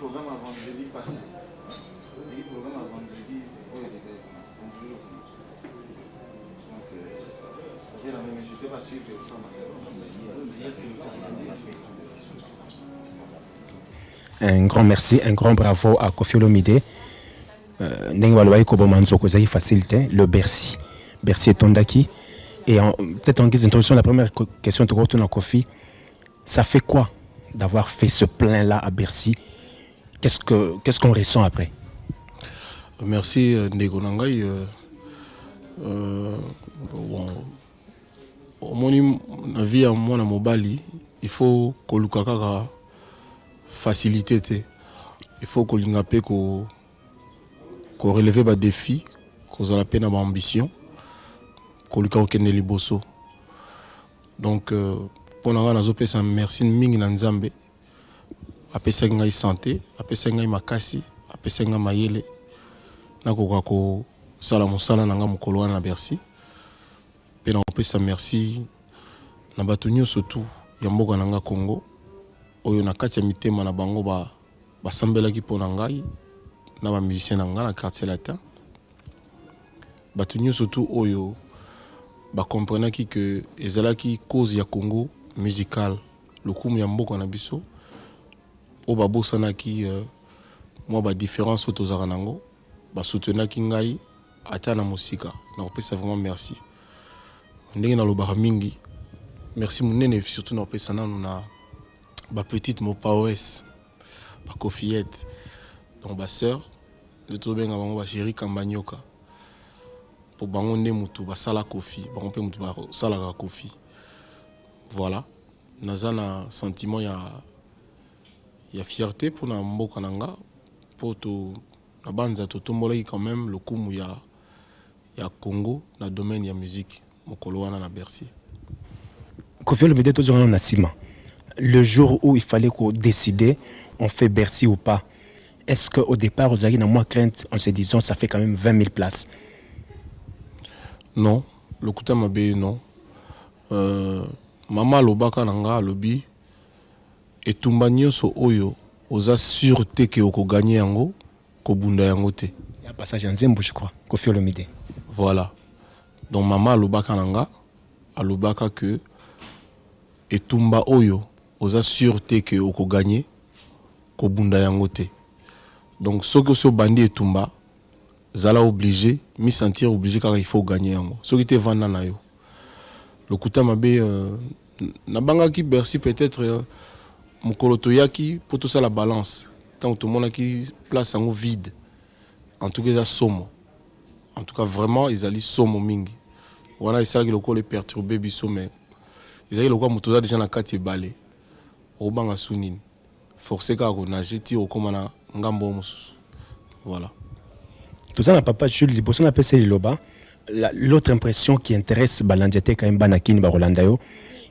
Programme ya vendredi passé. Ezalaki programme ya vendredi oyo elekaki kuna. Vendredi oyo kuna. Donc, euh, mais j'étais pas sûr que ça. Un grand merci, un grand bravo à Koffi Olomide. Ndenge balobaki koboma nzoko ezalaki facile te. Le Bercy, Bercy etondaki. Et peut-être en guise d'introduction, la première question tokotuna Koffi, ça fait quoi d'avoir fait ce plein là à Bercy? Qu'est-ce qu'on ressent après? Merci, ndeko na ngai. Bon, omoni, na vie ya mwana mobali, il faut koluka kaka facilité te, il faut kolinga mpe korelever badéfi, kozala mpe na baambition, koluka kokende liboso. Donc mpo na ngai, nazopesa merci mingi na Nzambe apesaki ngai santé, apesaki ngai makasi, apesaki ngai mayele nakoka kosala mosala na ngai mokolo wana na Bercy. Mpe nakopesa merci na bato nyonso tu ya mboka na nga Congo, oyo na kati ya mitema na bango basambelaki mpo na ngai na bamusicien na ngai na Quartier Latin, bato nyonso tu oyo bakomprenaki ke ezalaki cause ya Congo musical, lokumu ya mboka na biso, oyo babosanaki mwa badifférence oyo tozalaka nango, basoutenaki ngai ata na mosika. Nakopesa vraiment merci. Ndenge nalobaka mingi, merci monene surtout nakopesa nanu na bapetite mopaos, bakofiette, donc basœur nde tobenga bango, bachéri Kambanyoka, mpo bango nde motu basala Kofi, bango mpe motu basalaka Kofi. Voilà, naza na sentiment ya fierté mpona mboka na nga, mpo to na banza totombolaki quand même lokumu ya Congo na domaine ya musique mokolo wana na Bercy. Koffi Olomide, tozonga na nsima. Le jour où il fallait qu'on décider, on fait Bercy ou pas, est-ce qu'au départ ozalaki na mwa crainte en se disant ça fait quand même 20 000 places? Non, lokuta mabe, non. Mama alobaka na nga, alobi etumba nyonso oyo oza sûr te ke okogagner yango, kobunda yango te. Ya passage ya nzembo, je crois, Koffi Olomide. Voilà, donc mama alobaka na nga, alobaka ke etumba oyo oza sûr te ke okogagner, kobunda yango te. Donc soki osi obandi etumba, zala obligé, mi sentir obligé kaka, il faut gagner yango. Soki te, vanda na yo. Lokuta mabe, nabangaki Bercy peut-être mokolo toyaki mpo tosala balance, ntango tomonaki place yango vide, en tout cas eza somo, en tout cas vraiment ezali somo mingi. Wana esalaki lokola eperturbe biso, mais ezalaki lokola moto oza déjà na kati ebale, okobanga su nini? Force kaka konage ti okóma na ngambo oyo mosusu. Voilà. Toza na papa Jules. Liboso napesa liloba, l'autre impression qui intéresse balandi te quand même, bana kini bakolanda yo,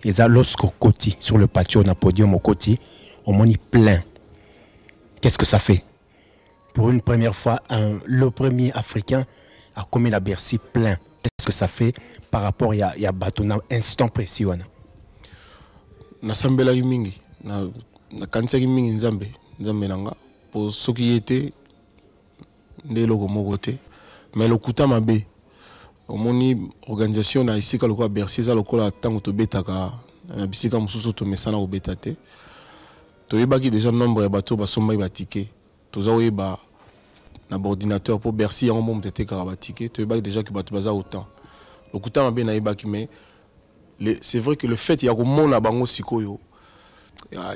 eza lorsque okoti sur le patio, na podium, okoti, omoni plein, qu'est-ce que ça fait pour une première fois le premier Africain a commis la Bercy plein? Qu'est-ce que ça fait par rapport ya bato na instant précis wana? Nasambelaki mingi, nakanisaki mingi Nzambe, Nzambe na nga, mpo soki ye te nde eloko moko te. Mais lokuta mabe, omoni organisation na esika lokola Bercy eza lokola ntango tobetaka na bisika mosusu, tomesana kobeta te. Toyebaki déjà nombre ya bato oyo basombaki batike, toza koyeba na baordinateur, mpo Bercy yango mo moto etekaka batike. Toyebaki déjà ke bato baza autant. Lokuta mabe, nayebaki, mais c'est vrai que le fait ya komona bango sikoyo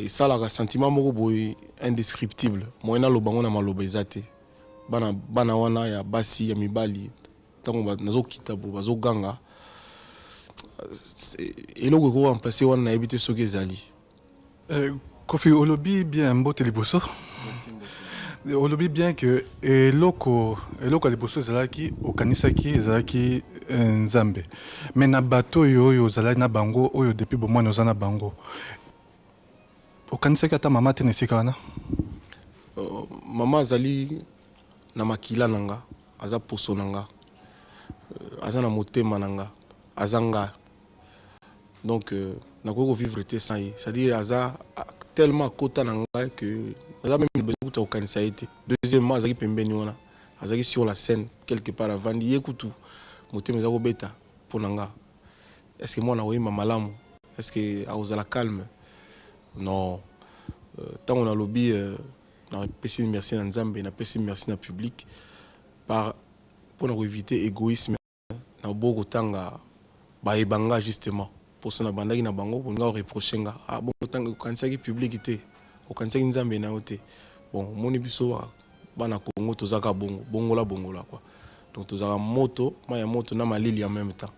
esalaka sentiment moko boye indescriptible. Moyen naloba yango na maloba eza te. Bana, bana wana ya basi, ya mibali, ntango nazokita bo bazoganga, eloko ekoremplace wana nayebi te soki ezali. Kofi, olobi bien, mbote liboso. Olobi bien que eloko ya liboso ezalaki, okanisaki ezalaki Nzambe. Mais na bato oyo ozalaki na bango, oyo depuis bomwana oza na bango, okanisaki ata mama te na esika wana? Mama azali na makila na nga, aza poso na nga, aza na motema na nga, aza nga. Donc nakoki kovivre te sans ye, c'est-à-dire aza tellement akota na ngai que Naza même besoin kutu ya kokanisa ye te. Deuxièmement, azalaki pembeni wana, azalaki sur la scène quelque part, avandi ye kutu motema eza kobeta mpo na nga. Est ce que mwana akoyemba malamu? Est ce que akozala calme? Non, ntango nalobi napesi merci na Nzambe, napesi merci na public par mpona koéviter égoïsme. Naboyi kotanga bayeba nga justement mposo nabandaki na bango bolinga koreprocher nga. Ah bon, otanga okanisaki public te, okanisaki Nzambe na yo te. Bon, omoni biso bana Congo tozaka bongo, bongola bongola quoi. Donc tozalaka moto, mai ya moto na malili en même temps.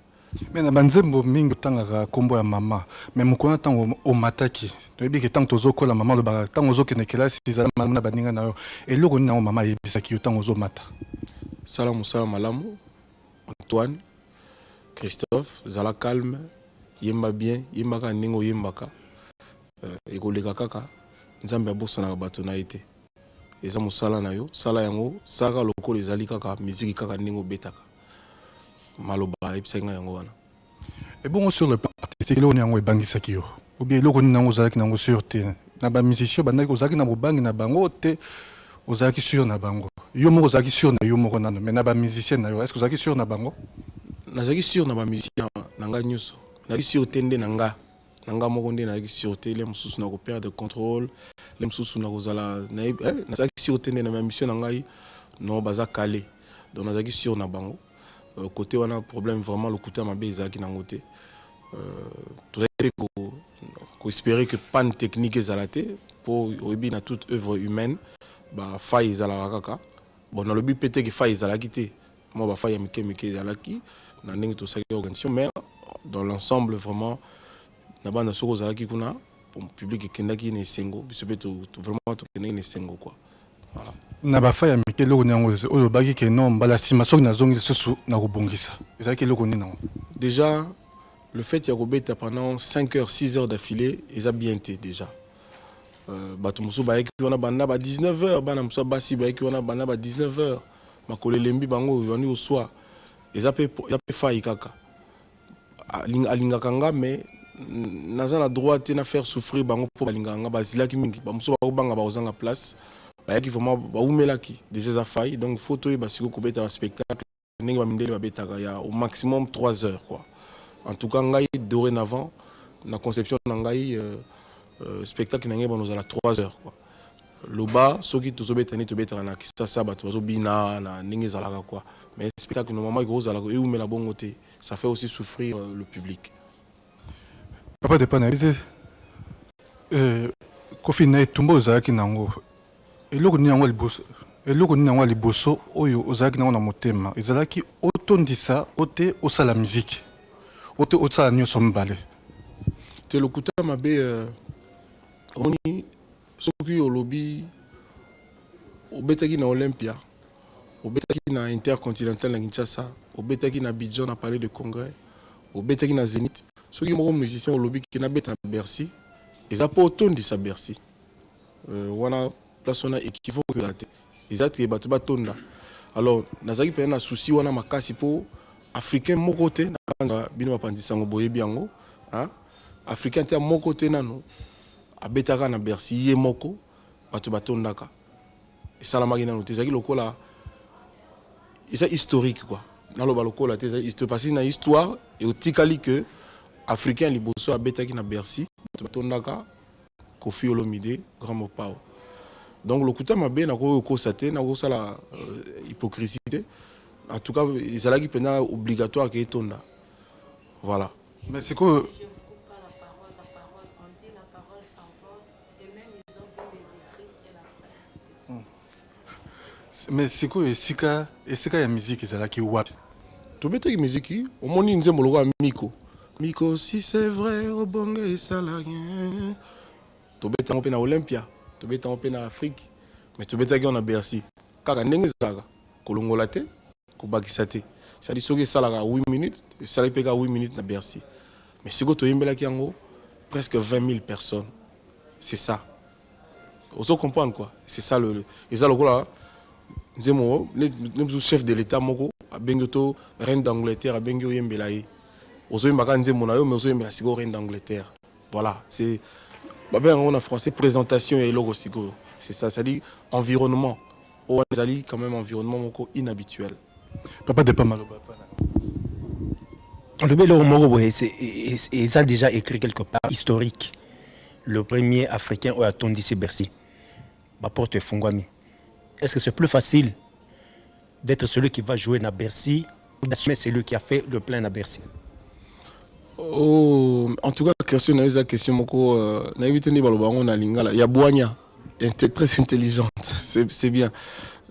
Mais na banzembo mingi otangaka nkombo ya mama, mais mokolo na ntango omataki, toyebi ke ntango tozokola, mama alobaka ntango ozokende kelasi, ezala malamu na baninga na yo. Eloko nini yango mama ayebisaki yo ntango ozomata? Sala mosala malamu, Antoine Christophe, zala calme, yemba bien, yembaka ndenge oyembaka, ekoleka kaka. Nzambe abosanaka bato na ye te. Eza mosala na yo, sala yango, salaka lokola ezali kaka miziki, kaka ndenge obetaka. Maloba ayebisaki ngai yango wana. Ebongo sur le plan artistique, eloko nini yango ebangisaki yo, ou bien eloko nini yango ozalaki nango sûr te na bamusicien bandaki? Ozalaki na bobangi na bango te? Ozalaki sûr na bango yo moko? Ozalaki sûr na yo moko nano, mais na bamusicien na yo, est ce que ozalaki sûr na bango? Nazalaki sûr na bamusicien na ngai nyonso. Nazalaki sûr te nde na nga moko nde nazalaki sûr te. Le mosusu na koperdre contrôle, le mosusu na kozala, nazalaki sûr te nde na bamission na ngai. Non, baza calé, donc nazalaki sûr na bango. Côté wana problème vraiment, lokuta mabe ezalaki nango te. Tozalaki mpe koespérer que panne technique ezala te, mpo oyebi na toute œuvre humaine bafaille ezalaka kaka. Bon, nalobi mpe te ke faille ezalaki te. Mwa bafaille ya mike mike ezalaki na ndenge tosalaki organisation, mais dans l'ensemble vraiment na banda soki ozalaki kuna, public ekendaki na esengo, biso mpe vraiment tokendaki na esengo quoi, voilà. Na bafaille ya mike, eloko nini yango oyo obaki ke non, mbala nsima soki nazongi lisusu na kobongisa? Ezalaki eloko nini yango? Déjà le fait ya kobeta pendant 5 heures, 6 heures d'affilée eza bien te. Déjà bato mosusu bayaki wana banda ba 19 heures, bana mosusu ya basi bayaki wana banda ba 19 heures, makolo elembi bango, bandi koswa. Eza mpe faille kaka. Alingaka nga, mais naza na droit te na faire souffrir bango mpo balingaka nga, bazilaki mingi. Bamosusu bakobanga, bakozanga place. Bayaki vraiment, bawumelaki. Déjà eza faille. Donc faut toyeba sikoyo kobeta baspectacle ndenge bamindele babetaka ya au maximum 3 heures quoi. En tout cas ngai, dorénavant, na conception na ngai, spectacle na ngai bana ozala 3 heures quoi. Loba soki tozobeta nde tobetaka na Kisasa, bato bazobina na ndenge ezalaka quoi, mais spectacle normalement ekozala eumela bongo te. Ça fait aussi souffrir le public. Papa Depa, nayebi te, Kofi, na etumba ozalaki nango, eloko nini yango liboso, eloko nini yango ya liboso oyo ozalaki nango na motema? Ezalaki otondisa o te osala miziki o te osala nyonso mibale? Te, lokuta mabe. Omoni soki olobi obetaki na Olympia, obetaki na Intercontinental na Kinshasa, obetaki na Abidjan na Palais de Congrès, obetaki na Zénith, soki moko musicien olobi ke nabeta na Bercy, eza mpo otondisa Bercy. Wana place wana équivoque ezala te, eza te bato batonda. Alors nazalaki mpenza na souci wana makasi mpo africain moko te na bino bapanzi sango boyebi yango, africain te moko te nano abetaka na Bercy ye moko, bato batondaka. Esalamaki nano te. Ezalaki lokola eza historique quoi. Naloba lokola te, eza historique parce que na histoire etikali que africain liboso abetaki na Bercy, bato batondaka, Kofi Olomide, grand mopao. Donc lokuta mabe, nakoki kokosa te, nakosala hypocrisie te. En tout cas ezalaki mpenza obligatoire ke etonda, voilà. Mais sikoyo Je vous coupe pas la parole, la parole, on dit la parole s'envole, et même ils ont vu les écrits et la presse. Mais sikoyo esika ya miziki ezalaki wapi? Tobetaki miziki. Omoni nzembo lokola Miko Miko, si c'est vrai obonge esala rien, tobeta yango mpe na Olympia, tobeta yango mpe na Afrique, mais tobetaki yango na Bercy kaka ndenge ezalaka, kolongola te, kobakisa te. C'est-à-dire soki esalaka 8 minutes, esalaki mpe kaka 8 minutes na Bercy. Mais sikoyo toyembelaki yango presque 20 000 personnes, c'est ça, ozo comprendre quoi. C'est ça eza lokola nzembo ne mosusu chef de l'État moko abengi to reine d'Angleterre abengi oyembela ye, ozoyembaka nzembo na yo, mais ozoyembela sikoyo reine d'Angleterre. Voilà, c'est Babengaka yango na français présentation ya eloko sikoyo. C'est ça, c'est-à-dire environnement. Oyo wana ezali quand même environnement moko inhabituel. Papa Depa maloba pa na. Olobi eloko moko boye, eza déjà écrit quelque part, historique. Le premier Africain oyo atondisi Bercy, baporte efungwami. Est-ce que c'est plus facile d'être celui qui va jouer na Bercy ou d'assumer celui qui a fait le plein na Bercy? Oh, en tout cas, question na yo eza question moko nayebi te nde baloba yango na lingala ya bwanya, très intelligente, c'est bien.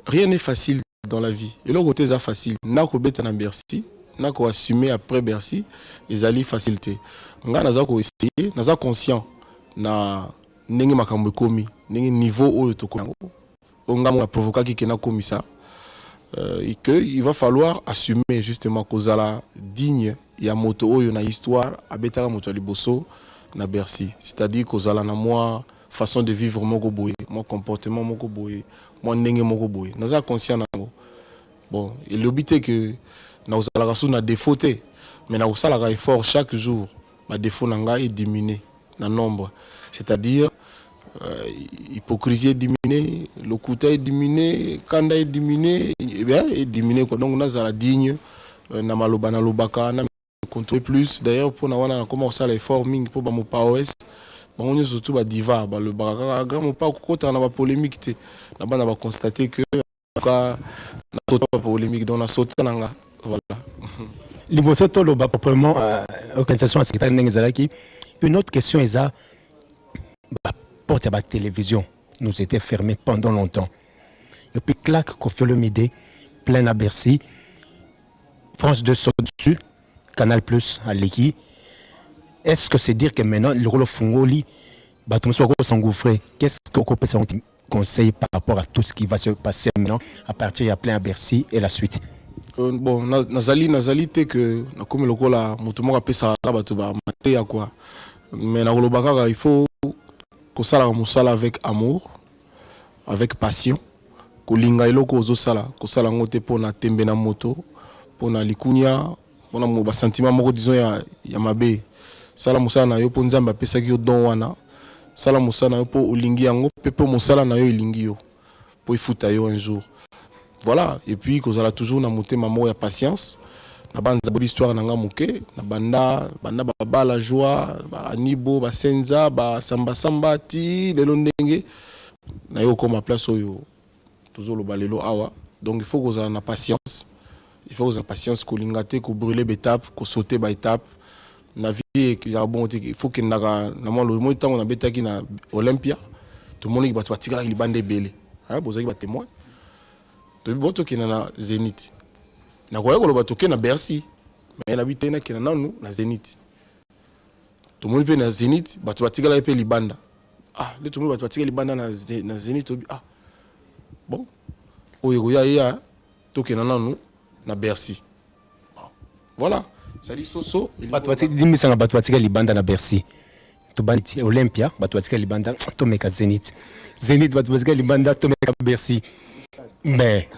Rien n'est facile dans la vie, eloko te eza facile. Na kobeta na Bercy, na koassumer après Bercy, ezali facile te. Ngai naza koessayer, naza conscient na ndenge makambo ekomi, ndenge niveau oyo tokomi yango, oyo ngai moko naprovokaki ke nakomisa et que il va falloir assumer justement, kozala digne ya moto oyo na histoire abetaka moto ya liboso na Bercy, c'est-à-dire kozala na mwa façon de vivre moko boye, mwa comportement moko boye, mwa ndenge moko boye. Naza conscient na yango. Bon, elobi te ke nakozalaka so na défaut te, mais nakosalaka effort chaque jour badéfaut na ngai ediminue na nombre, c'est-à-dire hypocrisie ediminue, lokuta ediminue, kanda ediminue, eh bien ediminue quoi. Donc nazala digne na maloba nalobaka, na contrôler plus. D'ailleurs, mpona wana nakoma kosala effort mingi, mpo bamopa os bango nyonso, surtout badiva, balobaka kaka grand mopa kokotaka na bapolémique te. Na bana baconstate que ka nasota bapolémique, donc nasota na nga, voilà. Liboso toloba proprement organisation ya secrétaire ndenge ezalaki, une autre question eza baporte ya batélévision nous était fermée pendant longtemps et puis claque, Koffi Olomide plein à Bercy, France 2 saute dessus, Canal Plus aleki. Est-ce que c'est dire que maintenant lokolo fungoli, bato mosusu bako s'engouffrer? Qu'est-ce que okopesa conseil par rapport à tout ce qui va se passer maintenant à partir ya plein à Bercy et la suite? Bon, nazali te ke nakomi lokola moto moko apesaka bato bamateya quoi, mais nakoloba kaka il faut kosalaka mosala avec amour, avec passion, kolinga eloko ozosala, kosala yango te mpona tembe na moto, mpona likunia, mpona basentiment moko disons ya mabe. Sala mosala na yo mpo Nzambe apesaki yo don wana. Sala mosala na yo mpo olingi yango, mpe mpo mosala na yo elingi yo, mpo efuta yo un jour, voilà. Et puis kozala toujours na motema moko ya patience. Na banza boyebi histoire na nga moke na banda banda babala joie, baanibo, basenza, basambasamba, ti lelo ndenge naye okóma place oyo tozoloba lelo awa. Donc il faut kozala na patience, il faut kozala patience, kolinga te kobrûler baétape, kosauter baétape na vie ezalaka bongo te. Il faut kendaka na mwa moi. Ntango nabetaki na Olympia, tomonaki bato batikalaki libanda ebele, bozalaki batémoin. Toyebi bo tokende na Zénith, nakoya koloba tokende na Bercy, mais nabi te, nakende nanu na Zénith. Tomoni mpe na Zénith bato batikalaki mpe libanda. Ah, nde tomoni bato batikali libanda na Zénith, tobi ah bon, oyo ekoya eya, tokenda nanu na Bercy. Bon, voilà, sali soso. Bato limbisanga, bato batika libanda na Bercy, tobandi Olympia, bato batika libanda, tomeka Zénith. Zénith, bato batika libanda, tomeka Bercy, mais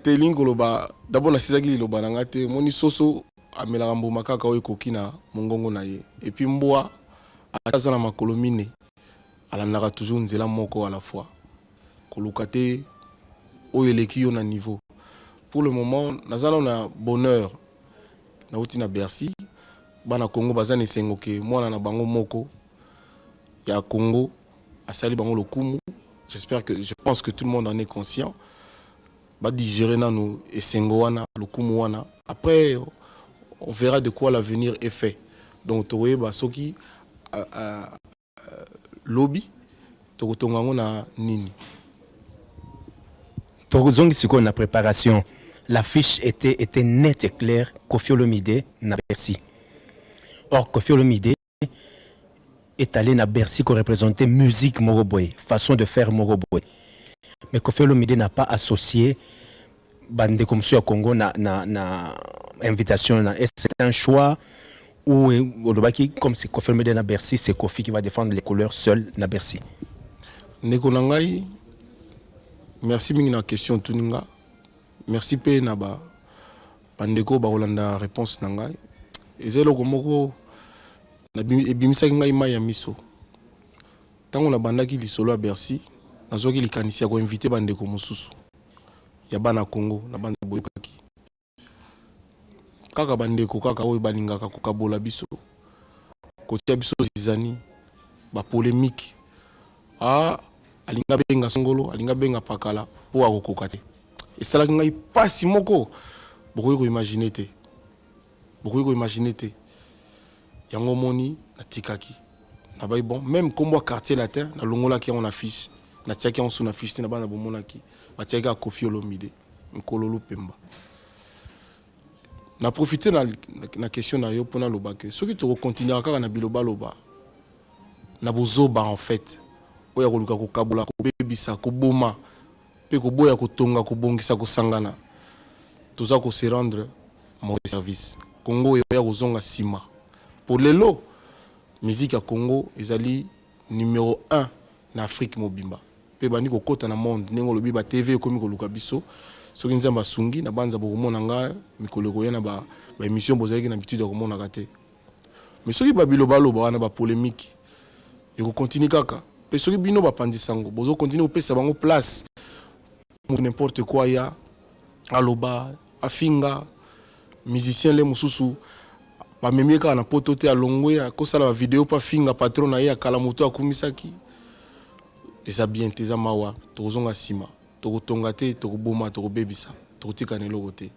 Telingi koloba d'abord nasisaki liloba na nga te. Omoni, soso amelaka mbuma kaka oyo ekoki na mongongo na ye. Et puis mbwa aza na makolo mine, alandaka toujours nzela moko à la fois. Koluka te oyo eleki yo na niveau. Pour le moment naza nano na bonheur, nauti na Bercy, bana Congo baza na esengo ke mwana na bango moko ya Congo asali bango lokumu. J'espère que, je pense que tout le monde en est conscient. Badigérer nanu esengo wana, lokumu wana, après on verra de quoi l'avenir est fait. Donc tokoyeba soki lobi tokotonga yango na nini. Tozongi sikoyo na préparation. L'affiche était nette et claire: Koffi Olomide na Bercy. Or Koffi Olomide est allé na Bercy représenter musique moko boye, façon de faire moko boye, mais Koffi Olomide n'a pas associé bandeko mosusu ya Congo na invitation na. C'est un choix ou olobaki comme c'est Koffi Olomide na Bercy, c'est Koffi qui va défendre les couleurs seul na Bercy? Ndeko na ngai, merci mingi na question otuni nga. Merci mpe na bandeko bakolanda réponse na ngai. Eza eloko moko. Ebimisaki ngai mai ya miso. Ntango nabandaki lisolo ya Bercy, nazwaki likanisi ya ko-inviter bandeko mosusu ya bana Congo na banza boyokaki. Kaka bandeko kaka oyo balingaka kokabola biso, kotia biso zizanie, ba polemique. Ah, alingi abenga songolo, alingi abenga pakala mpo akokoka te. Esalaki ngai pasi moko bokoki ko-imaginer te. Bokoki ko-imaginer te. Yango omoni natikaki. Nabai bon, meme kombo ya Quartier Latin nalongolaki yango na fiche. Natiaki yango su na fiche te na bana bomonaki. Batiaki kaka Koffi Olomide, Nkolo Lupemba. Na profiter na, na question na yo mpo naloba que soki toko continuer kaka na bilobaloba, na bozoba en fait, oyo ya koluka kokabola, kobebisa, koboma mpe koboya kotonga, kobongisa, kosangana, toza ko se rendre mauvais service. Congo ekoya kozonga sima mpo lelo musique ya Congo ezali numero 1 na Afrique mobimba mpe ebandi kokota na monde ndenge olobi ba TV ekomi koluka biso. Soki Nzambe asungi na banza bokomona nga mikolo ekoya na ba emission bozalaki na habitude ya komonaka te. Mais soki ba bilobaloba wana ba polemique eko continuer kaka mpe soki bino bapanzi sango bozo continuer kopesa bango place n'importe quoi ya aloba afinga musicien le mosusu bamemi ye kaka na poto te, alongwe akosala ba video mpo afinga patron na ye ya kala moto akumisaki. Eza bien te, eza mawa. Tokozonga nsima, tokotonga te, tokoboma, tokobebisa, tokotika na eloko te.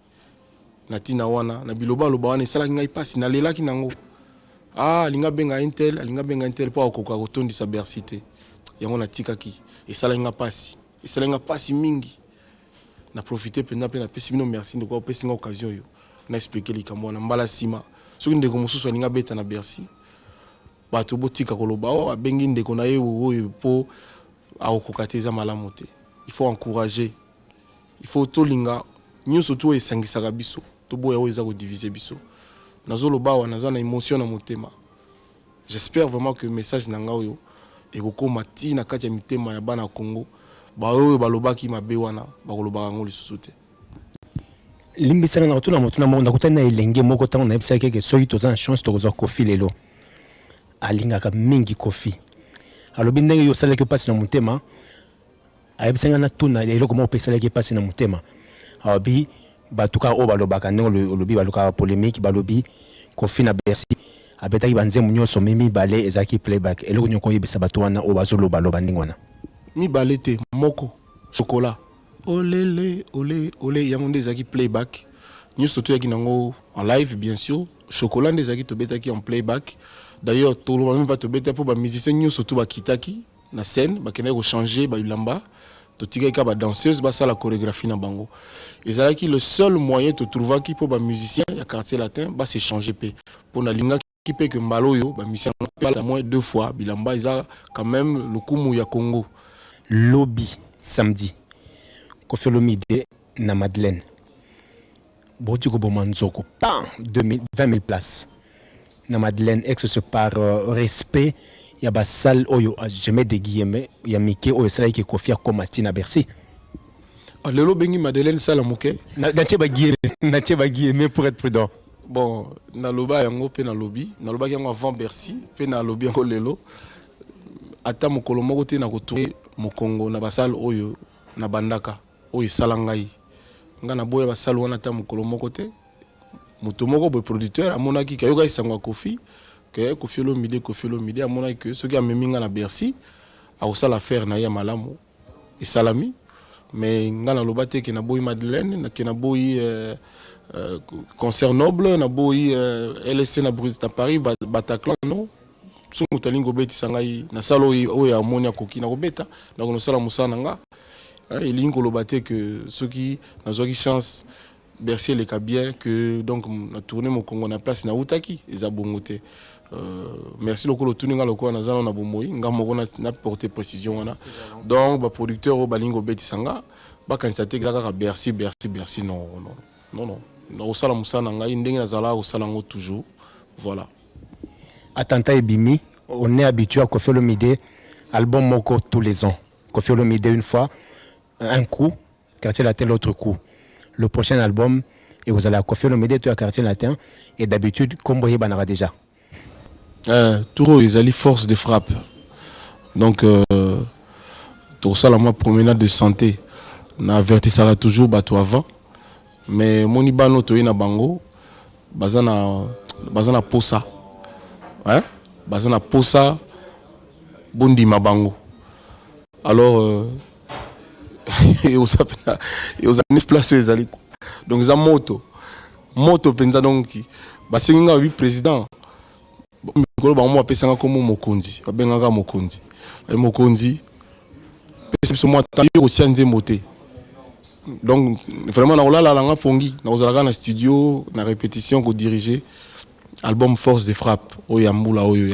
Na ntina wana na bilobaloba wana esalaki ngai mpasi, nalelaki nango. Ah, alingi abenga intel, alingi abenga intel mpo akokoka kotondisa Bercy te. Yango natikaki, esalaki ngai mpasi, esalaki ngai mpasi mingi. Na profite mpenza mpe napesi bino merci ndeko opesi ngai occasion oyo na expliquer likambo wana. Mbala nsima soki ndeko mosusu alingi abeta na Bercy, bato botika koloba oh, abengi ndeko na ye oyo mpo akokoka te, eza malamu te. Il faut encourager, il faut tolinga nyonso tu oyo esangisaka biso, toboya oyo eza kodiviser biso. Nazoloba awa naza na émotion na motema. J'espère vraiment que message na ngai oyo ekokoma ti na kati ya mitema ya bana Congo, baoyo balobaki mabe wana bakolobaka yango lisusu te. Limbisaka na kotuna motuna moko. Nakutani na elenge moko ntango nayebisaki eke soki toza na chance tokozwa Koffi lelo. Alingaka mingi Koffi. Alobi ndenge yo osalaki mpasi na motema, ayebisi ngai natuna eloko moko mpe esalaki mpasi na motema. Alobi bato kaka oyo balobaka ndenge olobi, balukaka polémique, balobi Koffi na Bercy abetaki banzembo nyonso mi mibale ezalaki playback. Eloko nyonso koyebisa bato wana oyo bazolobaloba ndenge wana? Mibale te, moko chocolat olele ole ole, yango nde ezalaki playback. Nyonso toyaki nango en live, bien sûr. Chocolat nde ezalaki tobetaki en playback. D'ailleurs toloba meme pas tobeta mpo bamusicien nyonso to bakitaki na scène, bakendaki kochanger babilamba, totikaki kaka badanseuse basala chorégraphie na bango. Ezalaki le seul moyen totrouvaki mpo bamusicien ya Quartier Latin bas'échanger mpe mpo nalingaki mpe ke mbala oyo bamusicien balata moins deux fois bilamba, eza quand même lokumu ya Congo. Lobi samedi, Koffi Olomide na Madeleine boti koboma nzoko pam 20 000 places na Madeleine. Ex ce par respect ya basalle oyo, je mets des guillemets, ya mike oyo esalaki Koffi akoma ti na Bercy? Ah, lelo obengi Madeleine sala moke? Natie ba guillemets pour être prudent. Bon, naloba yango mpe nalobi, nalobaki yango avant Bercy mpe nalobi yango lelo. Ata mokolo moko te nakotourner mokongo na basalle oyo nabandaka, oyo esala ngai. Ngai naboya basalle wana ata mokolo moko te. Moto moko boye, producteur, amonaki ke ayokaki sango ya Koffi, ke Koffi Olomide, Koffi Olomide, amonaki ke soki amemi ngai na Bercy akosala affaire na ye ya malamu. Esalami. Mais ngai naloba te ke naboyi Madeleine, ke naboyi concert noble, naboyi LSC na Paris, Bataclan, non. Soki moto alingi kobetisa ngai na sala oyo, oyo amoni akoki, nakobeta, nakosala mosala na nga. Elingi koloba te ke soki nazwaki chance Bercy eleka bien que donc na tourner mokongo na place nautaki, eza bongo te. Merci lokola otuni nga, lokola naza nano na bomoi, nga moko na porter précision wana. Donc baproducteur oyo balingi kobetisa nga bakanisa te eza kaka Bercy, Bercy, Bercy. Non, non, non, non, nakosala mosala na ngai ndenge nazalaka kosala yango toujours, voilà. Attentat ebimi. On est habitué à Koffi Olomide album moko tous les ans. Koffi Olomide une fois un coup, Quartier Latin l'autre coup. Le prochain album et vous allez à Koffi Olomide to à Quartier Latin? Et d'habitude kombo yebanaka déjà. Tour oyo ezali force de frappe. Donc tokosala mwa promenade de santé. Na avertisaka toujours bato avant, mais moni bano toye na bango baza na posa, hein? Baza na posa bondima bango. Alors oza pena oza neuf place oyo ezali, donc eza moto moto mpenza. Donc basengi nga, babi président mikolo bango mo bapesanga nkombo mokonzi, babengaka mokonzi. Mokonzi, pesa biso mwa temps, yo kotia nzembo te. Donc vraiment nakolala nanga pongi, nakozala kaka na studio na répétition, kodiriger album Force de frappe oyo ya mbula oyo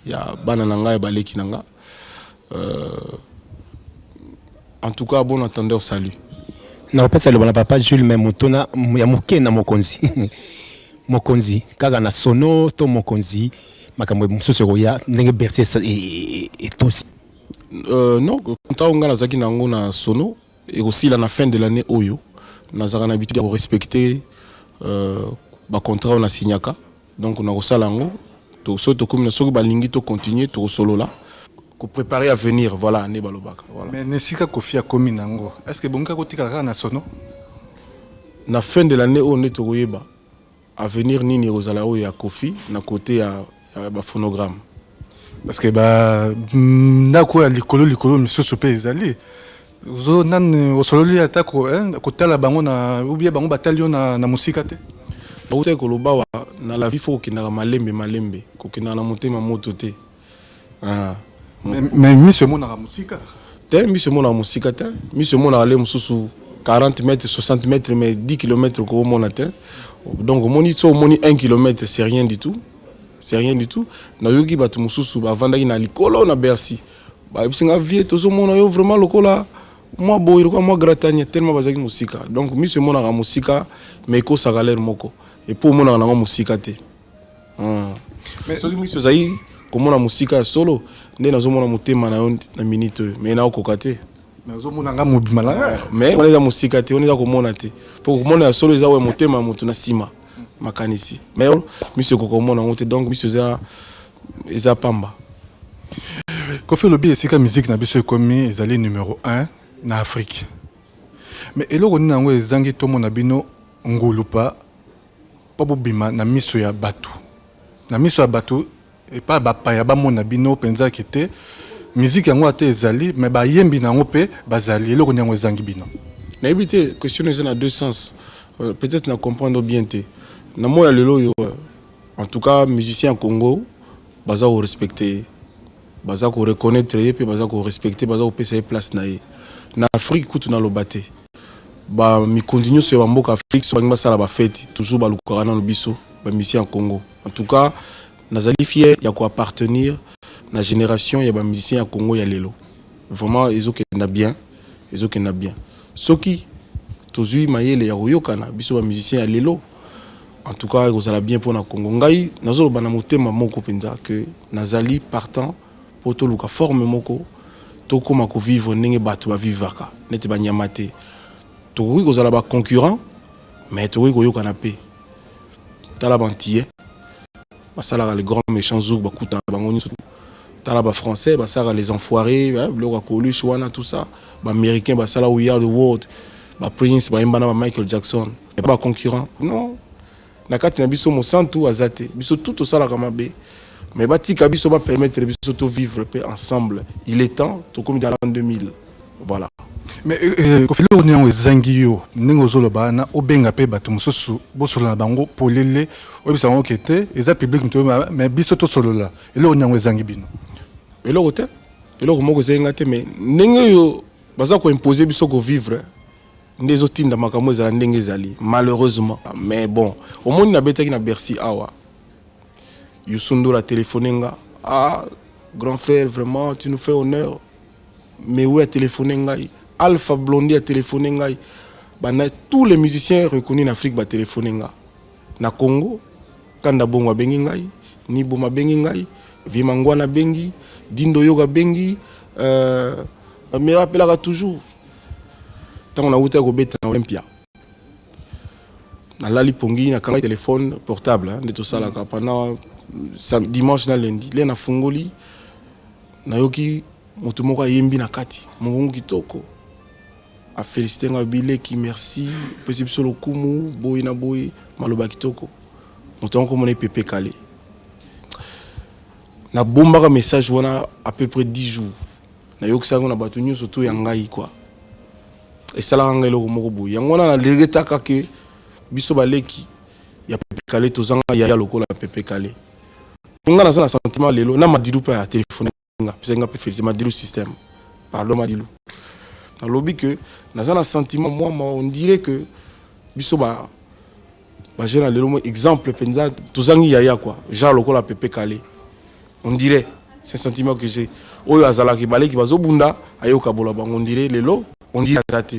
ya bana na ngai, ya baleki na nga. En tout cas, bon entendeur, salut. Nakopesa liloba na papa Jules, mais motuna ya moke na mokonzi. Mokonzi kaka na sono to mokonzi makambo mosusu ekoya ndenge Bercy etosi? Non, ntango ngai nazalaki na yango na sono, ekosila na fin de l'année oyo. Nazalaka na habitude ya korespecter bacontrat oyo nasignaka. Donc nakosala yango. Soki tokomi na, soki balingi tocontinue, tokosolola, kopréparer avenir, voilà nde balobaka, voilà. Mais na esika Kofi akomi nango, est ce que ebongi kaka kotikala kaka na sono? Na fin de l'année oyo nde tokoyeba avenir nini ekozala oyo ya Kofi na côté ya baphonogramme. Parce que ba ndako ya likolo likolo misusu mpe ezali. Ozo nani osololi ata kotala bango na ou bien bango batali yo na mosika te? Bautaki koloba wa na la vie, faut kokendaka malembe malembe, kokendaka na motema moto te. Ah. Mais miso emonaka mosika. Te, miso emonaka mosika te. Miso emonaka le mosusu 40 mètres, 60 mètres, mais 10 km koomona te. Donc omoni, so omoni 1 km, c'est rien du tout, c'est rien du tout. Nayoki bato mosusu bavandaki na likolo na Bercy, bayebisi nga: "Vieux, tozomona yo vraiment lokola mwa boye, lokola mwa gratania," tellement bazalaki mosika. Donc miso emonaka mosika, mais ekosaka lere moko epo omonaka nango mosika te. Ah. Soki miso ezali komona mosika ya solo, nde nazomona motema na yo na minute oyo, mais naokoka te. Mais ozomona nga mobima na nga. Mais wana eza mosika te, wana eza komona te, mpo komona ya solo eza oyo motema ya moto na nsima makanisi, mais miso ekoka komona yango te. Donc miso eza pamba. Kofi, olobi esika musique na biso ekomi, ezali numéro 1 na Afrique, mais eloko nini yango ezangi tomona bino ngulupa mpo bobima na miso ya bato, na miso ya bato epai bapaya bamona bino mpenza ke te musique yango ate ezali, mais bayembi na yango mpe bazali? Eloko nini yango ezangi bino? Nayebi te, question eza na deux sens. Peut-être na comprendre bien te. Na moi ya lelo oyo, en tout cas musicien ya Congo baza korespecte ye, baza koreconnaître ye mpe baza korespecte, baza kopesa ye place na ye. Na Afrique kutu naloba te, bamikonzi nyonso ya bamboka Afrique, so balingi basala bafeti, toujours balukaka nano biso bamusicien ya Congo. En tout cas nazali fier ya koappartenir na génération ya bamusicien ya Congo ya lelo. Vraiment ezokenda bien, ezokenda bien. Soki tozwi mayele ya koyokana, biso bamusicien ya lelo, en tout cas ekozala bien mpona Congo. Ngai nazoloba na motema moko mpenza ke nazali partant mpo toluka forme moko, tokóma kovivre ndenge bato bavivaka, neti banyama te. Tokoki kozala baconcurrent, mais tokoki koyokana mpe. Tala bantillais basalaka Le Grand Méchant Zouk, bakutana bango nyonso. Tala bafrançais basalaka Les Enfoirés, biloko ya Coluche wana, tout ça. Baaméricain basala We Are the World, baprince bayemba na bamichael Jackson. Baconcurrent, non. Na kati na biso mosantu aza te, biso tout tosalaka mabe, mais batika biso, bapermettre biso tovivre mpe ensemble. Il est temps, tokomi dans l'an 2000, voilà. Mais Kofi, eloko nini yango ezangi yo ndenge ozoloba wana, obenga mpe bato mosusu, bosolola na bango polele, oyebisa bango ke te, eza public moto, mais biso tosolola? Eloko nini yango ezangi bino? Eloko te, eloko moko ezangi nga te, mais ndenge oyo baza koimpose biso kovivre nde ezotinda makambo ezala ndenge ezali, malheureusement. Mais bon, omoni, nabetaki na Bercy awa, Youssou N'Dour a téléphoné nga: "Ah grand frère, vraiment tu nous fais honneur." Mais oui, a téléphoné ngai, Alpha Blondy a téléphoné ngai, bana, tous les musiciens reconnus en Afrique batéléphoné nga. Na Congo, Kanda Bongo abengi ngai, Niboma abengi ngai, Vimangwana abengi, Dindo Yoga abengi. Me rappelaka toujours ntango nauta kobeta na Olympia, nalali pongi, nakangaki téléphone portable, nde tosalaka pendant Dimanche na lundi le nafungoli, nayoki moto moko ayembi na kati, mongongo kitoko, afélicité nga bileki, merci, opesi biso lokumu boye na boye, maloba kitoko. Moto yango komona Pepe Kale. Nabombaka message wana à peu près 10 jours, nayokisaka yango na bato nyonso to ya ngai quoi. Esalaka ngai eloko moko boye. Yango wana naregrettaka ke biso baleki ya Pepe Kale tozanga yaya lokola Pepe Kale. Nga naza na sentiment lelo na Madilu mpe ya telefone nga apesaki nga mpe félicité. Madilu Système, pardon Madilu. Nalobi ke naza na sentiment mwa ma, on dirait que biso ba bajeune ya lelo mo exemple mpenza tozangi yaya quoi, genre lokola Pepe Kale. On dirait, c'est un sentiment que j'ai, oyo azalaki baleki bazobunda, ayoka bola bango. On dirait lelo, on dirait aza te,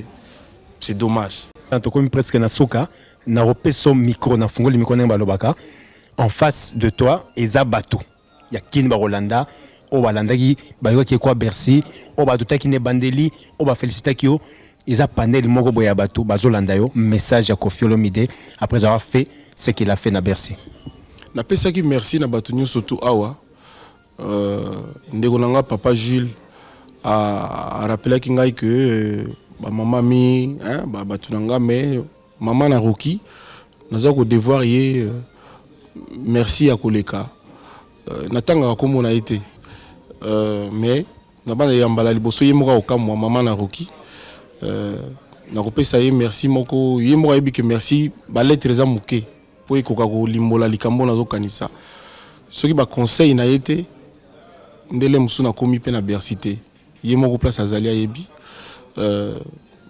c'est dommage. Tokomi presque na suka. Nakopesa micro, nafungoli micro ndenge balobaka. En face de toi eza bato ya Kini bakolanda, oyo balandaki, bayokaki ekwa Bercy, oyo batutaki na ebandeli, oyo bafélicitaki yo. Eza panel moko boye ya bato bazolanda yo. Message ya Koffi Olomide après avoir fait ce qu'il a fait na Bercy. Napesaki merci na bato nyonso tu awa. Ndeko na nga papa Jules arappelaki ngai ke bamama mi bato na nga, mais mama na Roki, naza kodevoir ye merci ya koleka. Natangaka nkombo na ye te, mais na bana ya mbala liboso ye moko akokamwa. Mama na Roki, nakopesa ye merci moko. Ye moko ayebi ke merci, balettre eza moke mpo ekoka kolimbola likambo nazokanisa. Soki baconseil na ye te, ndele mosusu nakomi mpe na Bercy te. Ye moko place azali ayebi,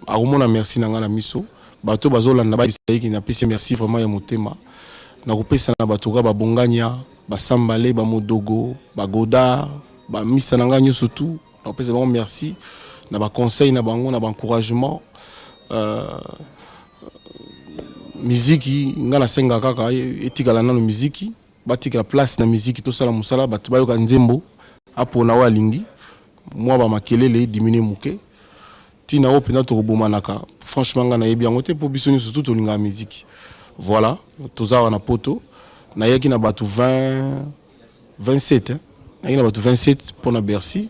akomona merci na ngai na miso. Bato bazolanda, bayebisa ye napesi merci vraiment ya motema. Nakopesa na bato kaka babongania, basambale, bamodogo, bagodard, bamista na ngai nyonso tu, nakopesa bango merci na baconseil na bango, na baencouragement. Miziki ngai nasengaka kaka etikala nano miziki, batikala place na miziki, tosala mosala, bato bayoka nzembo, apona oyo alingi. Mwa bamakelele diminue moke. Ntina oyo mpenza tokobomanaka, franchement ngai nayebi yango te, mpo biso nyonso tu tolingaka miziki. Voilà, toza awa na Poto. Nayaki na bato 20 27, hein? Nayaki na bato 27 mpona Bercy.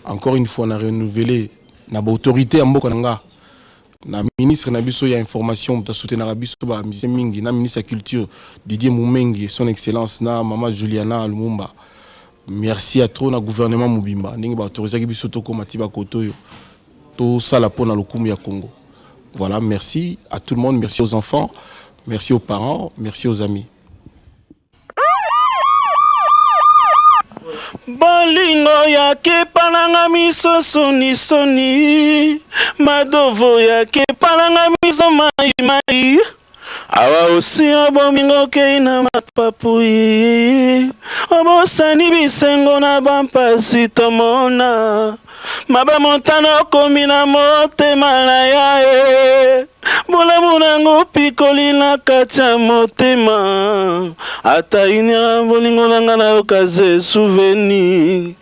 Encore une fois na renouveler na baautorité ya mboka na nga, na ministre na biso ya information, moto asoutenaka biso bamusicien mingi, na ministre ya culture Didier Mumengi, son excellence, na mama Juliana Lumumba, merci ya trop na gouvernement mobimba ndenge baautorisaki biso tokóma ti bakoto oyo tosala mpona lokumu ya Congo. Voilà, merci à tout le monde, merci aux enfants, merci aux parents, merci aux amis. Bolingo yake miso sonisoni, madovo yake palanga miso mai mai, awa osi obomingo okei na mapapui, obosani bisengo na bampasi tomona mabe. Montana okomi na motema na ya e bolamu nango pikoli na kati ya motema. Ata inyaka bolingo na nga nayoka ze souvenir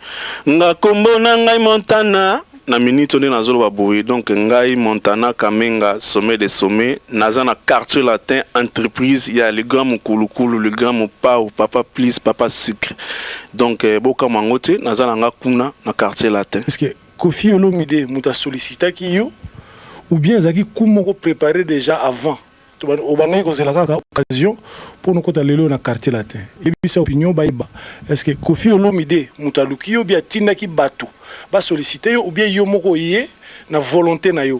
nga. Kombo na ngai Montana. Na minute nde nazoloba boye, donc ngai Montana Kamenga, sommet de sommet, naza na Quartier Latin, entreprise ya le grand mokulukulu, le grand mopao, papa please, papa sucre. Donc bokamwa yango te, naza na nga kuna na Quartier Latin. Est-ce que Koffi Olomide moto asollicitaki yo ou bien ezalaki coup moko préparé déjà avant, obandaki kozela kaka occasion mpona okota lelo na Quartier Latin? Yebisa opinion bayeba, est ce que Koffi Olomide moto aluki yo, bi atindaki bato basollicite yo, ou bien yo moko ye na volonté na yo?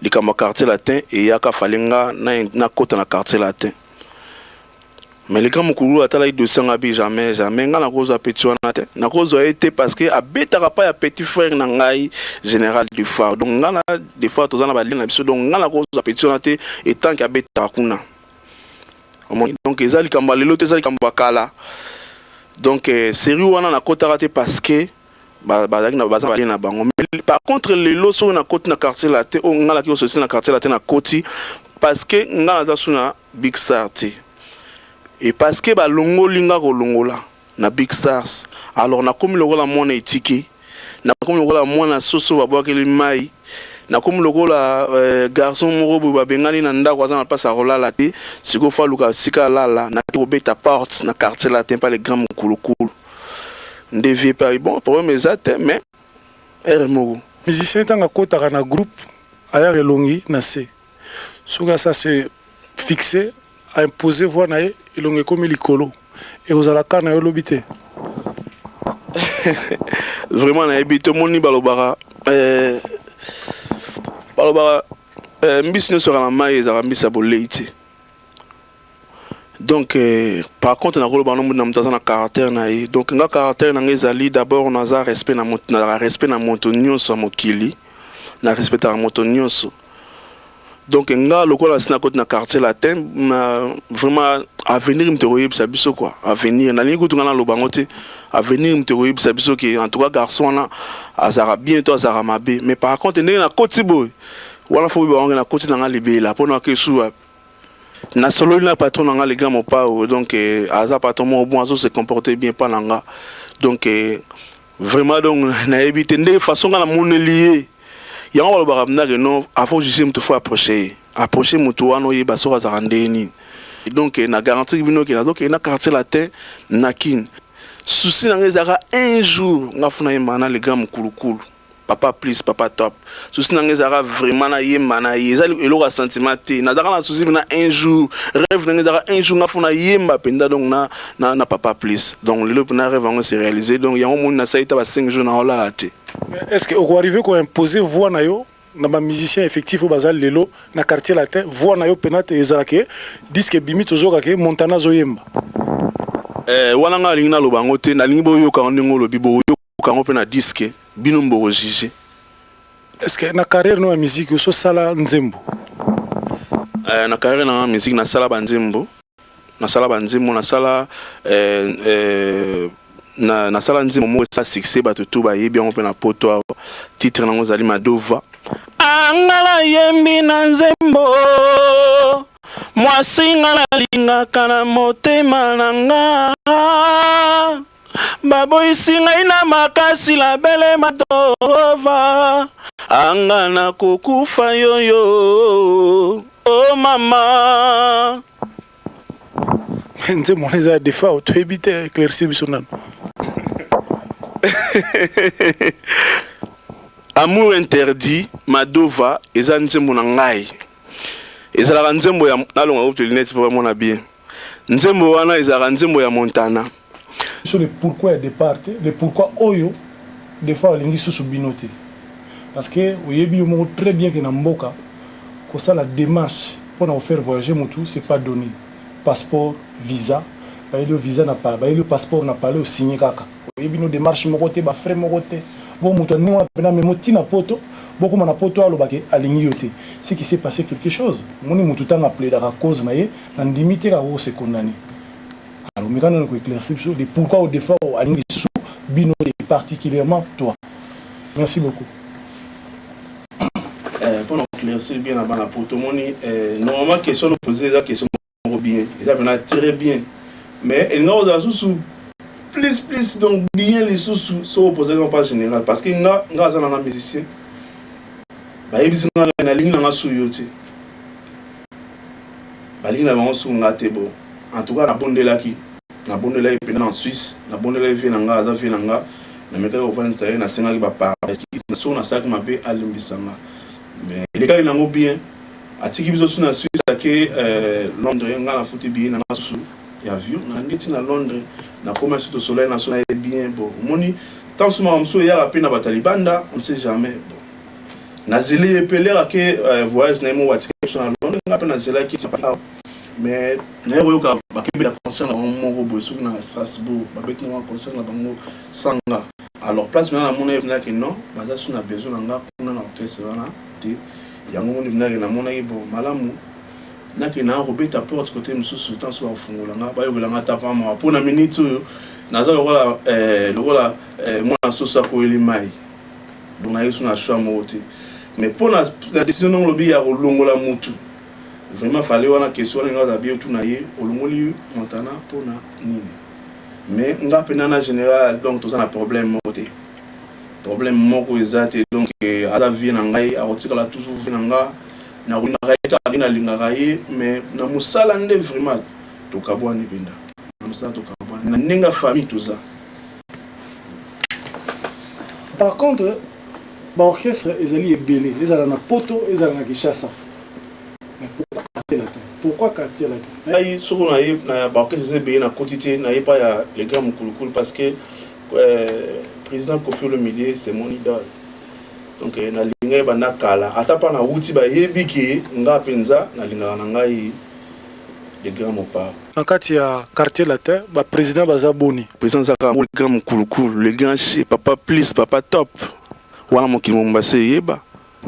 Likambo ya Quartier Latin eyaka, fallait nga nakota na Quartier Latin, mais le grand mokulu atalaki dossier nga bi jamais, jamais nga nakozwa petit wana te, nakozwa ye te, parce que abetaka pa ya petit frère na ngai, général du phare. Donc nga na des fois toza na balien na biso, donc nga nakozwa petit wana te etant que abetaka kuna. Donc eza likambo ya lelo te, eza likambo ya kala. Donc série wana nakotaka te parce que bazalaki na baza balien na bango. Mais par contre lelo soki nakoti na Quartier Latin, oyo nga naki kososili na Quartier Latin, nakoti parce que nga naza su na Big Star te, et parce que balongoli nga kolongola na Big Stars. Alors nakomi lokola mwana etike, nakomi lokola mwana soso babwakeli mai. Nakomi lokola garçon moko boye babengani na ndako, aza na place ya kolala te. Sikoyo faut aluka esika alala. Nake kobeta porte na Quartier Latin pa le grand Mukulukulu nde vieux pe bon, problème eza te, mais heure moko. Musicien tango akotaka na groupe ayaka elongi na se, soki asi ase fixe a imposer voix na ye, elongi ekomi likolo, ekozala cas na yo lobi te? Vraiment nayebi te, omoni balobaka eh, balobaka eh, mbisi nyonso ezalaka na mayi ezalaka mbisi ya bolei te. Donc eh, par contre nakoloba no na moto aza na caractère na ye. Donc nga caractère na nga ezali d'abord naza respect na moto, nazalaka respect na moto nyonso ya mokili, na respectaka moto nyonso. Donc nga lokola nasi nakoti na Quartier Latin na vraiment avenir moto ekoyebisa biso quoi, avenir nalingi kutu nga naloba yango te, avenir moto ekoyebisa biso ke en tout cas garçon wana azalaka bien to azalaka mabe. Mais par contre ndenge nakoti boye wana faut boyeba yango ke nakoti na nga libela po na kesu wapi. Nasololi na patron na nga le grand Mopao, donc aza patron moko bon, azo se comporter bien pa na nga. Donc vraiment donc nayebi te ndenge façon nga namoneli ye. Yango balobaka mpenza ke non, avant juger moto faut approcher ye, approcher moto wana oyeba soki azalaka ndenge nini. Donc na garantir bino ke nazokende na Quartier Latin na Kin. Souci na nga ezalaka un jour nga faut nayemba na le grand Mukulukulu. Papa plus papa top souci na nga ezalaka vraiment na yemba na ye, eza eloko ya sentiment te, nazalaka na souci pena un jour reve na nga ezalaka un jour nga faut na yemba penza donc na na papa plus, donc lelo pena reve yango se realiser, donc yango omoni nasali ta ba 5 jours nao lala te. Mais est ce que oko arriver ko imposer voix na yo na ba musiciens effectifs oyo baza lelo na Quartier Latin, voix na yo pena te ezala ke disque ebimi tozoyoka ke Montana azo yemba? Eh wana nga nalingi naloba yango te, nalingi boyoka yango ndenge olobi, boyoka yango pe na disque. Bino mboko juge. Est ce que na carrière no ya musique osi osala nzembo? Eh, na carrière na nga musique nasala ba nzembo, nasala ba nzembo, nasala eh, eh, na nasala nzembo moko esala succès, bato tout bayebi yango mpe na poto awa. Titre nango ezali Madova. Anga nayembi na nzembo mwasi nga nalingaka na motema na nga. Baboyisi ngai na makasi la belle Madova anga nakokufa yoyo oh mama. Nzembo wana eza ya Defao, toyebi te, eclaircir biso nanu. Amour interdit Madova eza nzembo na ngai, ezalaka nzembo ya nalonga kutu lunette po bamona bien. Nzembo wana ezalaka nzembo ya Montana. Biso le pourquoi ya depart te, le pourquoi oyo Defao alingi susu bino te. Parce que oyebi yo moko très bien que na mboka kosala demarche pona ko faire voyager mutu c'est pas donne. Passeport, visa, bayeli yo visa na bayeli yo passeport na palais o signer kaka. Oyebi no demarche moko te, ba frais moko te. Bongo mutu ya ndenge wana pena amemi yo ti na poto, bokoma na poto aloba ke alingi yo te. Ce qui s'est passe quelque chose. Omoni mutu tango a plaidaka cause na ye, Na ndimi te kaka ko se condamner. Alors meka nanu ko eclaircir biso le pourquoi au defao alingi lisusu bino te particulierement toi. Merci beaucoup. Eh, pona ko eclaircir bien na bana poto omoni eh, normalement question no poser eza question moko bien, eza pena très bien, mais elinga kozala susu plus plus donc bien lisusu soki opozaki yango pa général, parce que nga nga aza nanga musicien, bayebisi nga nalingi nanga su yo te. Balingi na bango su nga te bo en tout cas nabondelaki nabondelaki pena na Suisse nabondelaki vie na nga aza vie na nga namekaki kovandisa ye nasengaki ba pardon excuse soki nasalaki mabe alimbisa nga mais elekaki nango bien atiki biso su na Suisse ake Londres nga nafuti billet na nga susu ya avion nalandi ti na Londres nakoma su tosololi na so na ye bien bo omoni ntango mosusu makambo mosusu eyaka pe na bato ya libanda on ne sait jamais bon Nazeli ye pe l'heure ake voyage na ye moko atikaki biso na Londres nga pe nazelaki awa mais naye koyoka bake beta concert na bango moko boye soki na Strasbourg babeti na concert na bango sans nga alors place pena namonaki pena ke non baza su na besoin na nga kuna na orchestre wana te yango moni pena ke namonaki bon malamu nakende nanga kobeta porte kote mosusu ntango soki bakofungola nga bayokela nga ata pa mawa mpo na minute oyo naza lokola lokola mwana soso akweyeli mayi. Donc naye lisusu na choix moko te. Mais pona na decision ndenge olobi ya kolongola mutu vraiment fallait wana question wana elingi azala bien otuna ye olongoli Montana pona nini? Mais nga pena na general donc toza na problème moko te. Problème moko eza te donc aza vie na ngai akotikala toujours vie na nga nakolingaka ye kaka ndenge nalingaka ye mais na mosala nde vraiment tokabwani mpenza na mosala tokabwani na ndenge ya famille toza. Par contre ba orchestre ezali ebele ezala na poto ezala na Kinshasa mais pourquoi quartier latin pourquoi quartier latin. Ngai soki naye na ba orchestre eza ebele nakoti te naye epai ya le grand mukulukulu parce que President Koffi Olomide c'est mon idole donc nalinga ye banda kala ata pa nawuti bayebi ke nga penza nalingaka na ngai le grand Mopao. Na kati ya quartier latin ba president baza boni? President aza kaka le grand mukulukulu le grand che papa plus papa top wana mokili mobimba se eyeba.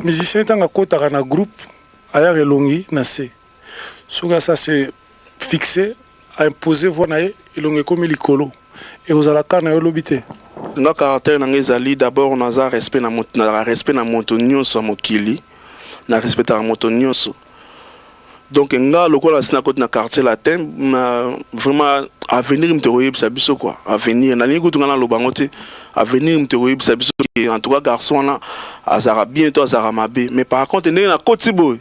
Musicien tango akotaka na groupe ayaka elongi na se soki asi ase fixe a imposer voix na ye elongi ekomi likolo ekozala cas na yo lobi te? Nga caractère na nga ezali d'abord naza respect na moto nazalaka respect na moto nionso ya mokili na respectaka moto nionso donc nga lokola nasi nakoti na quartier latin na vraiment avenir moto ekoyebisa biso quoi avenir nalingi kutu nga naloba yango te avenir moto ekoyebisa biso ke en tout cas garçon wana azalaka bien to azalaka mabe mais par contre ndenge nakoti boye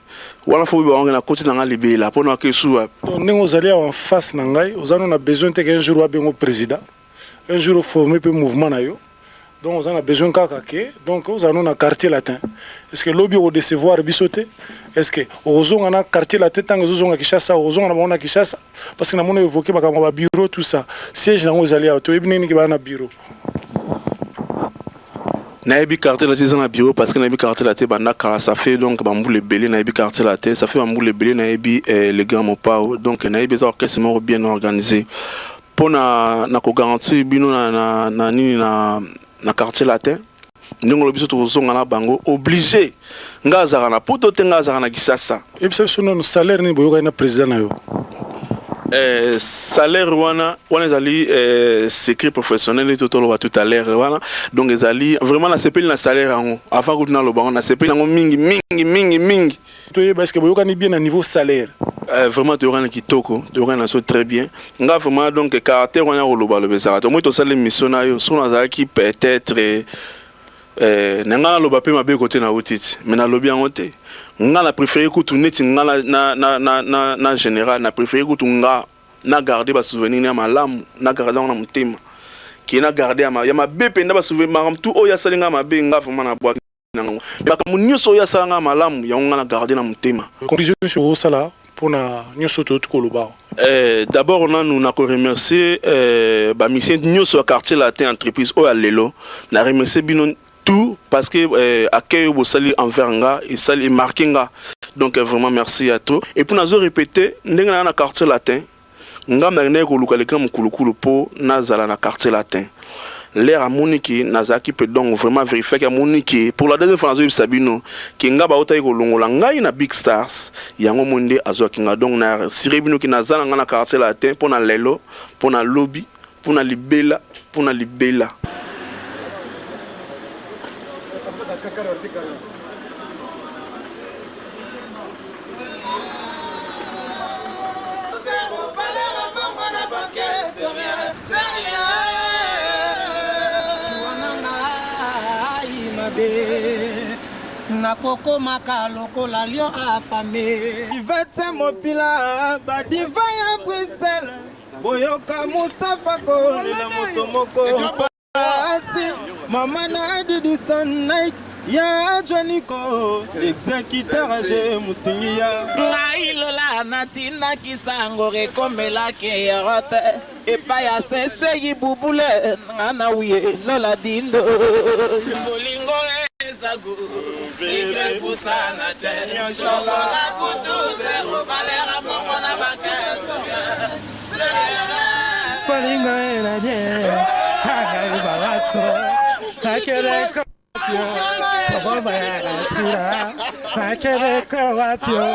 Wana faut boyeba wange nakoti na nga libela po na kesu wapi. Donc ndenge ozali awa en face na ngai oza no na besoin te que un jour ba bengo president, un jour o former pe mouvement na yo donc oza na besoin kaka que donc ozala no na quartier latin. Est ce que lobi oko decevoir biso te? Est ce que okozonga na quartier latin tango ezo zonga Kinshasa okozonga na bango na Kinshasa? Parce que na moni o evoquer makambo ya ba bureau tout ça siège nango ezali awa toyebi ndenge nini ke baza na bureau. Nayebi quartier latin eza na bureau parce que nayebi quartier latin banda kala ça fait donc ba mbula ebele nayebi quartier latin ça fait ba mbula ebele nayebi eh, le grand Mopao donc nayebi eza orchestre moko bien organisé mpo na na ko garantir bino na, na, na nini na, na quartier latin ndenge olobi biso tokozonga na bango oblige nga azalaka na poto te nga azalaka na kisasa. Yebisa biso nanu salaire nini boyokani na president na yo? Eh, salaire wana wana ezali eh, secret professionnel neti toloba tout à l'heure wana donc ezali vraiment nasepeli na salaire yango avant kutu naloba yango nasepeli yango mingi mingi mingi mingi. Toyeba est ce que boyokani bien na niveau salaire? Eh, vraiment toyokani kitoko toyokani na so très bien nga vraiment donc caractère wana ya koloba loba ezalaka te omoi tosali mission na yo soki nazalaki peut-être Eh, na nga naloba pe mabe kote na wuti ti mais nalobi yango te nga na prefere kutu neti nga na, na, na, na, na, na general na prefere kutu nga na garder ba souvenir ya malamu na garder yango na motema ke na garder ya, ya mabe mpenza ba souvenir makambo tout oyo asali nga mabe nga vraiment na bwaki na yango makambo nyonso oyo asala nga malamu yango nga na garder na motema. Conclusion nyonso okosala Pona nioso toyoti koloba awa. Eh, d'abord nanu nako remercier eh, ba musiciens nioso ya quartier latin entreprise oyo ya lelo na remercier bino tout parce que eh, accueil oyo bosali envers nga esali e marquer nga donc eh, vraiment merci ya trop et puis nazo repeter ndenge na na quartier latin Nga nakendaki koluka le grand mukulukulu po nazala na quartier latin l'heure amoni ke nazalaki pe donc vraiment verifiaki amoni ke pour la deuxième fois nazoyebisa bino ke nga bawutaki kolongola ngai na big stars yango omoni nde azuaki nga donc na assurer bino ke naza na nga na quartier latin pona lelo pona lobi pona libela pona libela. Nakokomaka lokola lion affamé. Ivette Mopila, badiva ya Bruxelles, boyoka Mustapha kolela moto moko pasi, mama na Didiston Nike ya Johniko, l'exécuteur G Mutsingiya. Ngai lola natindaki sango ekomelaki yo te epai ya sesei bubule nga na wuye lola dindo bolingo eza gu sikre pusana te shokola kutu zero valera moko na bakese Balinga elanye ngai balatso nakeleka kobomba ya ntina nakeleka wapio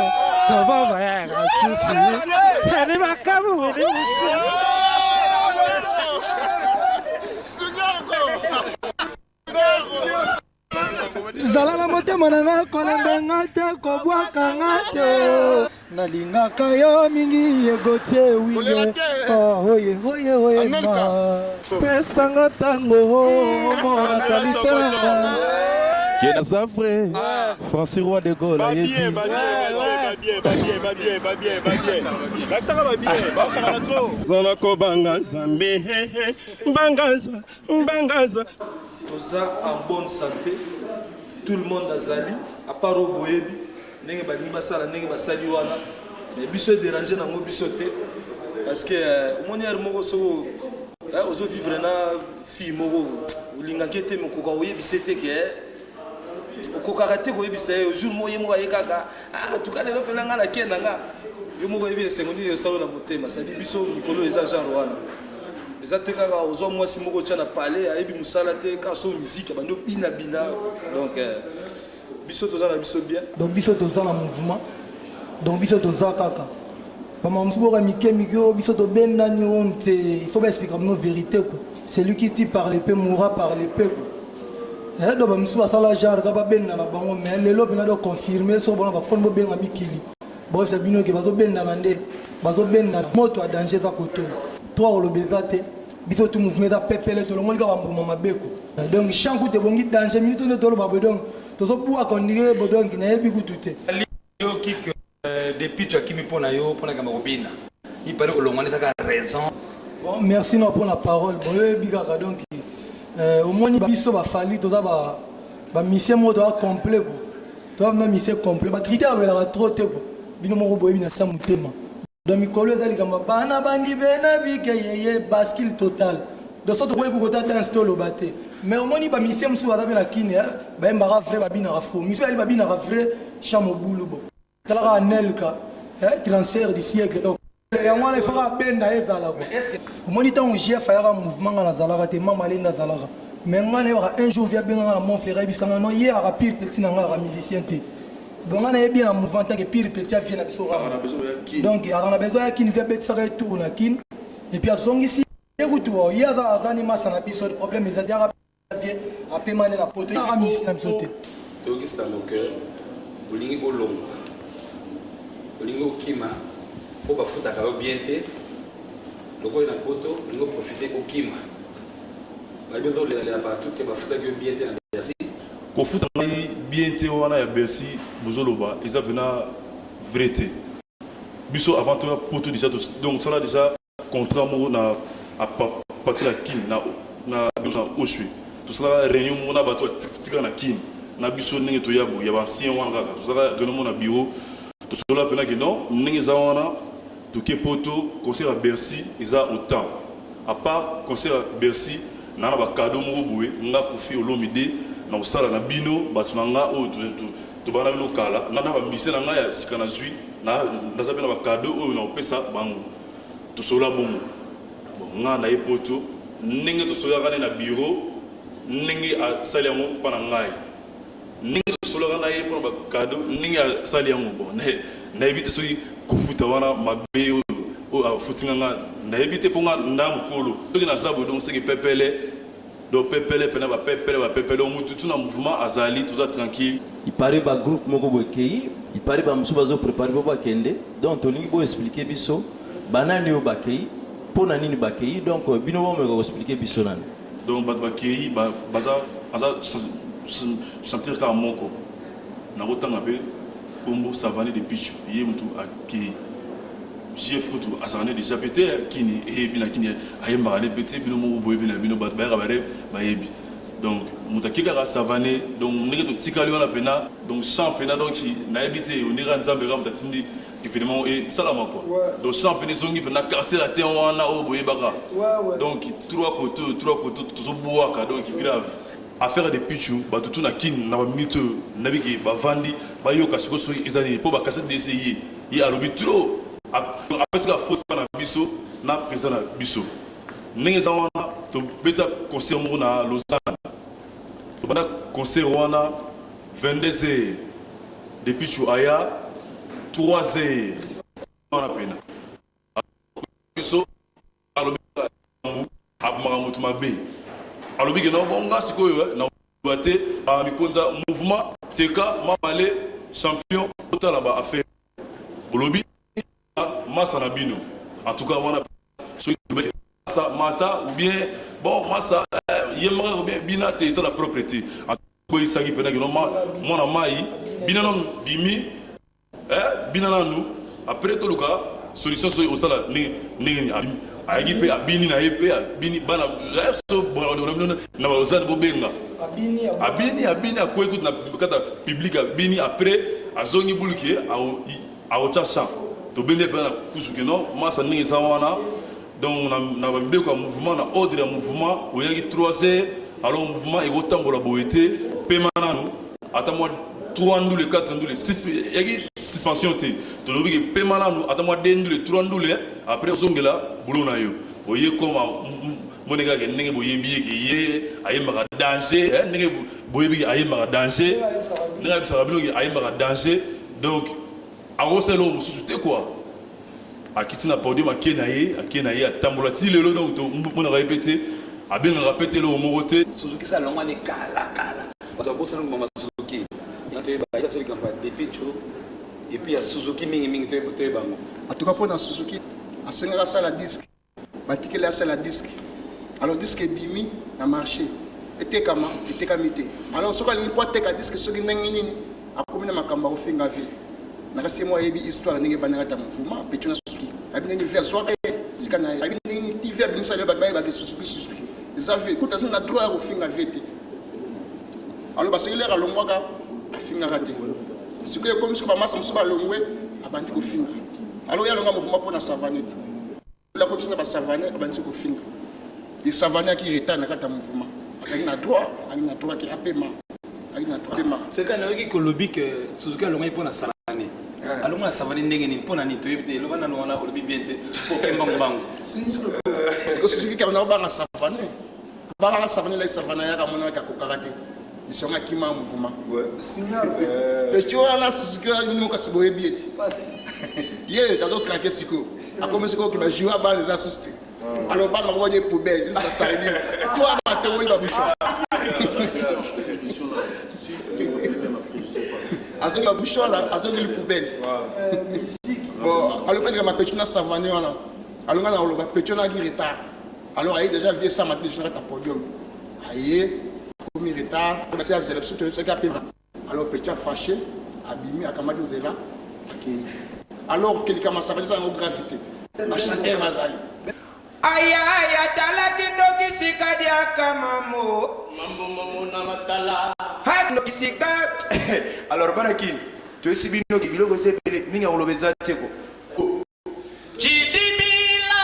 kobomba ya susi yani makambo wili musu Zala na motema na nga kolemba nga te kobwaka nga te. Nalingaka yo mingi ye Gauthier Winge oh, oye oye oye ma pesanga ntango omona kalite nanga ke naza vrai ah. Francis Roi de Gaulle ayebi zala kobanga nzambe bangaza bangaza toza en bonne santé tout le monde azali à part oyo boyebi ndenge balingi basala ndenge basali wana mais biso ederange nango biso te parce que euh, omoni heure moko soko eh, ozo vivre na fille moko olingaki te mais okoka koyebisa te ke eh, okokaka te koyebisa ye jour moko ye moko aye kaka ah, tuka lelo mpena ngai nake na nga yo moko oyebi esengo nini esalo na motema sadi biso mikolo eza genre wana eza te kaka ozwa mwasi moko otya na palais ayebi mosala te kaka so miziki abandi obinabina donc eh, biso toza na biso bien. Donc biso toza na mouvement. Donc biso toza kaka. Bama mosusu boka mike mike oyo biso tobendani oyo nte il faut baexplika bino vérité quoi. Celui qui tue par l'épée mourra par l'épée quoi. Eh, donc bamosusu basala genre ka babenda na bango mais lelo mpena do confirme soki bona bafoni bobenga mikili boyebisa bino ke bazobendana nde bazobendana moto ya danger eza koto to akoloba eza te biso tu mouvement eza pepele tolongoli kaka bambuma mabe ko donc champ kutu ebongi danger minute nde toloba boye donc tozobwaka ondire bo donc nayebi kutu te yoki que euh, depuis tu akimi mpo na yo mpo na kamba kobina il paraît kolongwa nde kaka raison bon merci na mpo na parole boyebi kaka donc euh, omoni biso bafali toza bamisien moko toza complet ko toza na misien complet bacritère abelaka trop te ko bino moko boyebi na sa motema Donc mikolo eza likambo bana bangi bena bike yeye bascule total. Donc soki tokoki kokota danse toloba te. Mais omoni ba musiciens mosusu baza mpe na kini eh, bayembaka vrai babinaka faux. Misusu yali babinaka vrai chant mobulu bo. Tala kaka Nelka eh, transfert du siècle donc yango wana ifo kaka benda ezala ko. Omoni ntango JF ayaka mouvement nga nazalaka te mama alenda azalaka. Mais nga nayebaka un jour via benga nga na mon frère ayebisa nga non ye aka pire petit na nga aka musicien te. Donc nga nayebi ye na mouvement tant que pire petit avie na biso rama. Donc aza na besoin ya kin vie abetisaka ye tour na kin et puis azongisi ye kutu oh, ye aza aza ni masa na biso problème eza diaka vie apema ne na poto aka misi na biso te. Toyoki sango que olingi olongwa, olingi okima mpo bafutaka yo bien te, lokola na poto olingi oprofite okima, bayebi oza kolelalela partout ke bafutaki yo bien te na Bercy. Kofuta ngai bien te wana ya Bercy bozoloba eza pena vrai te. Biso avant toya poto dejà donc tosala dejà contrat moko na à partir ya Kin na na na Oshwe. Tosalaka réunion moko na bato batika na Kin na biso ndenge toya boye ya ba ancien wana kaka tosalaka réunion moko na bureau tosolola pena ke non ndenge eza wana Toke poto concert ya Bercy eza au temps à part concert ya Bercy na na ba cadeau moko boye nga Koffi Olomide na kosala na bino batu na nga oyo tobanda bino kala nga na ba musiciens na nga ya sika na zui na naza pe na ba cadeau oyo na kopesa bango tosolola bongo bon nga na ye poto ndenge tosololaka ne na bureau ndenge asali yango pa na ngai Ndenge tosololaka na ye mpo na ba cadeau ndenge asali yango bon nayebi te soki kofuta wana mabe oyo oyo afuti nga nga nayebi te mpo nga nda mokolo soki naza boye donc seke pepele donc pepele mpena bapepele bapepele donc motu tu na mouvement azali toza tranquille. Il parait ba groupe moko boye ekeyi, il parait ba mosusu bazo preparer po bakende, donc tolingi bo expliquer biso banani oyo bakeyi, pona nini bakeyi, donc bino bomeka ko expliquer biso nanu. Donc bato bakeyi baza aza chanteur kaka moko nakotanga mpe kombo Savane de Pichu ye mutu akeyi JF kutu azalaka ne deja pe te kini eyebi na kini ayembaka ne pe te bino moko boyebi na bino bato bayaka bare bayebi donc moto ake kaka Savane donc ndenge totikali wana pena donc chant pena donc nayebi te ondira Nzambe kaka moto atindi Evenement esalama quoi. Donc champ pene ezongi pena quartier latin wana oyo boyebaka. Donc trois koto trois koto tozobuaka donc grave. Affaire de Pitchou bato tout na kin na ba minute oyo nayebi ke bavandi bayoka sikoyo soki eza nini po ba cassette nde ese ye ye alobi trop apesi kaka faute na biso na président na biso ndenge eza wana tobeta concert moko na Lausanne tobanda concert wana 22 heures Depuis tu aya 3 heures wana pena biso alobi abomaka moto mabe alobi ke no bonga sikoyo eh, na ba te mikonza mouvement teka mamale champion otala ba affaire. Bolobi masa na bino. En tout cas wana soki masa mata ou bien bon masa eh, ye moko ou bien bina te eza la propreté. Boyisaki mpena kino mwana mai bina nanu bimi eh, bina nanu après toluka solution soki osala ndenge nini ayaki mpe abini na ye mpe abini bana eh, na baozani bobenga abini abini akwei kutu na kata public abini après azongi buluki akotya champ tobendi ye mpenza na kusu ke non masa ndenge eza wana donc na bamibeko ya mouvement na ordre ya mouvement oyaki 3 heures alors mouvement ekotambola boye te pema nanu ata mwa 3 ndule 4 ndule 6 yaki suspension te tolobi ke pema nanu ata mwa 2 ndule 3 ndule après ozongela boulot na yo oye koma moni kaka ndenge boyebi ye ke ye ayembaka danger eh, ndenge boyebi ke ayembaka danger ndenge ayebisaka bino ke ayembaka danger donc akosala eloko mosusu te quoi akiti na podium ake na ye ake na ye atambola ti lelo donc tomonaka ye mpe te abengaka mpe te eloko moko te Suzuki sa longwa ne kala kala bato babosana mama Suzuki yango toyeba eza soki likambo ya depuis et puis ya Suzuki mingi mingi toyeba yango. En tout cas mpo na Suzuki asengaka asala disque Batikeli asala disque. Alors disque ebimi na marché. Etekama, etekami te. Alors soki alingi po ateka disque soki ndenge nini, akomi na makambo ya kofinga vie. Nakasi ye moko ayebi histoire ndenge ebandaka ta mouvement Pecho na Suzuki. Ayebi ndenge vie azwaka ye sika na ye. Ayebi ndenge nini TV abimisa lelo bato bayeba ke Suzuki Suzuki. Eza vie. Kutu aza na droit ya kofinga vie te. Alors basengeli lere alongwaka afingaka te. Sikoyo ekomi soki bamasa mosusu balongwe abandi kofinga. Alors ye alonga mouvement mpo na savane te. Akotisi na ba savane abandisi kofinga ye savane aki retard na kati ya mouvement azalaki na droit azalaki na droit ke apema azalaki na droit apema seka nayoki kolobi ke suzuki alongaki mpo na savane eh. alongo na savane ndenge nini mpo na nini toyebi te eloba nano wana olobi bien te mpo oke mbangu mbangu suzuki kaka nakobanga savane abangaka savane lai savane ayaka amonaka akokaka te lisonga akima mouvement petit wana suzuki wana bino kasi boyebi ete ye azokrake sikoyo akomi sikoyo ke bajour ya bana eza susu te alors bana bango baje poubelle eza sardine toi batongoli babouchon azongi babouchon wana azongeli poubelle bon alopelika mapecho na savane wana alonga na koloba pecho naki retard Alors aye déjà vieux Sam ati déjà na podium. Aye komi retard, kasi azela biso toyebisaki apema. Alors petit fâché, abimi akamati nzela akei. Alors kelika masaka eza yango gravité. Ba chanteur bazali. Ayaya tala kindoki sika diaka mamo mambo mamo na matala ha kindoki sika alors bana kin toyesi bino ke biloko eza ebele mingi ya koloba eza te ko Chidibila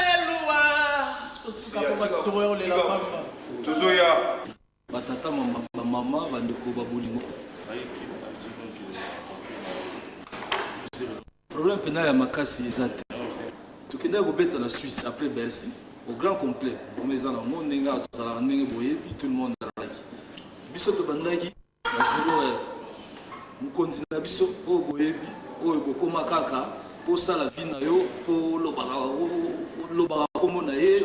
leluwa tosuka po bato tokoya kolela pamba tozoya batata bamama bandeko babolingo problème mpena ya makasi eza te tokendaki kobeta na suisse après bercy au grand complet vraimen eza nango ndenge awa tozalaka ndenge boyebi tout le monde azalaki biso tobandaki Na zero heure mokonzi na biso oyo boyebi oyo bokoma kaka po osala vie na yo fo olobaka olobaka kombo na ye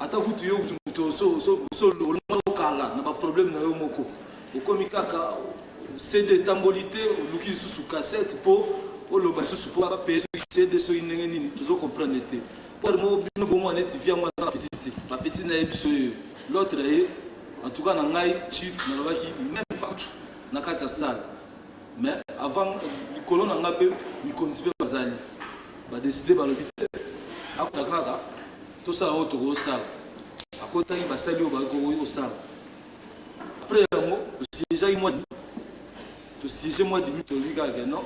ata kutu yo kutu moto olongwa okala na ba problème na yo moko okomi kaka CD etamboli te oluki lisusu cassette po oloba lisusu po ba paye soki CD soki ndenge nini tozo comprendre te po moko bino bomona neti vie yango aza na petit te ba petit na ye biso yeyo l'autre ye En tout cas na ngai chief nalobaki meme pas kutu na kati ya salle mais avant likolo na ngai mpe mikonzi mpe bazali ba decide balobi te akota kaka tosala oyo tokosala akotaki basali oyo bakoki kosala après yango tosiégeaki mwa tosiége mwa dimi tolobi kaka ke non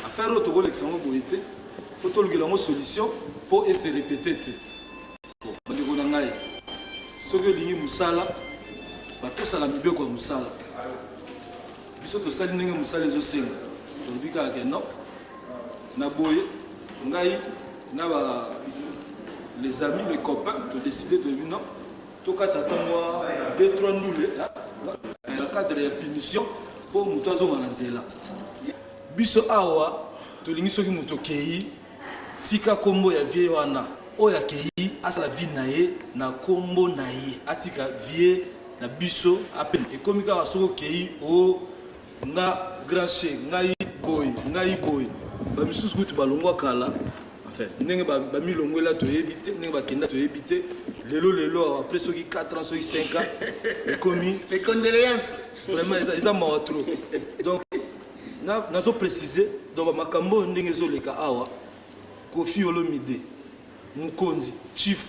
affaire oyo tokolekisa yango boye te fo tolukela yango solution mpo ese répéte te Bandeko na ngai, soki olingi mosala, batosaka mibeko ya mosala. Biso tosali ndenge mosala ezosenga, tolobi kaka ke non, na boye ngai na ba les amis, les copains, todeside tolobi non, tokata ata mwa 2 3 ndule na cadre ya punition mpo moto azonga na nzela. Biso awa tolingi soki moto okei Tika kombo ya vieux wana oyo akeyi asala vie naye na kombo naye atika vieux na biso apema ekomi kaka soki okeyi oh nga grand che ngai boye ngai boye. Bamisusu kutu balongwa kala, enfin ndenge bamilongwela toyebi te, ndenge bakenda toyebi te. Lelo lelo après soki 4 ans soki 5 ans ekomi les condoléances. Vraiment eza mawa trop. Donc nazo préciser donc makambo oyo ndenge ezoleka awa, Koffi Olomide mokonzi chief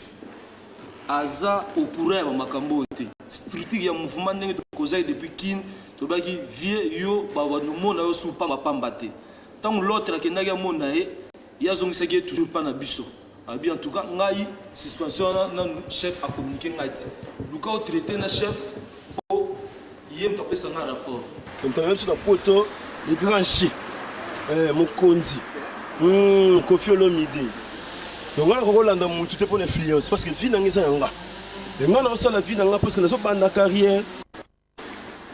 aza au courant ya bamakambo oyo te. Structure ya mouvement ndenge tokozaki depuis Kin, tobaki vie yo banomona yo su pamba pamba te. Ntango l'autre akendaki amona ye, ye azongisaki ye toujours pa na biso. Abi en tout cas ngai suspension wana nanu chef acommunique ngai te, luka otraite na chef po ye moto apesa ngai rapport. Ntango biso na poto le grand chi mokonzi Koffi Olomide. Donc nga nakoki kolanda mutu te mpo na influence parce que vie na nga eza ya nga. Et nga naosala vie na nga parce que nazobanda carrière.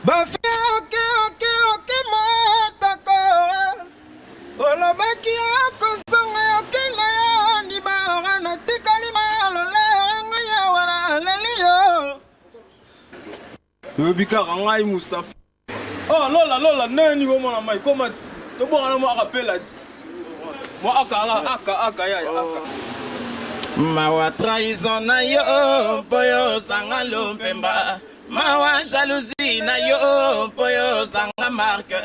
Bafi oke oke oke motoko olobaki okozonga oke na yo ndima natikali malole ngai awa naleli yo. Toyebi kaka ngai Mustapha. Oh lola lola nani komona mai koma ti tobwaka na mwa akapela ti mwa aka aka aka aka yaya aka. Mawa trahison na yo mpo yo ozanga lompemba, mawa jalousie na yo mpo yo ozanga marque,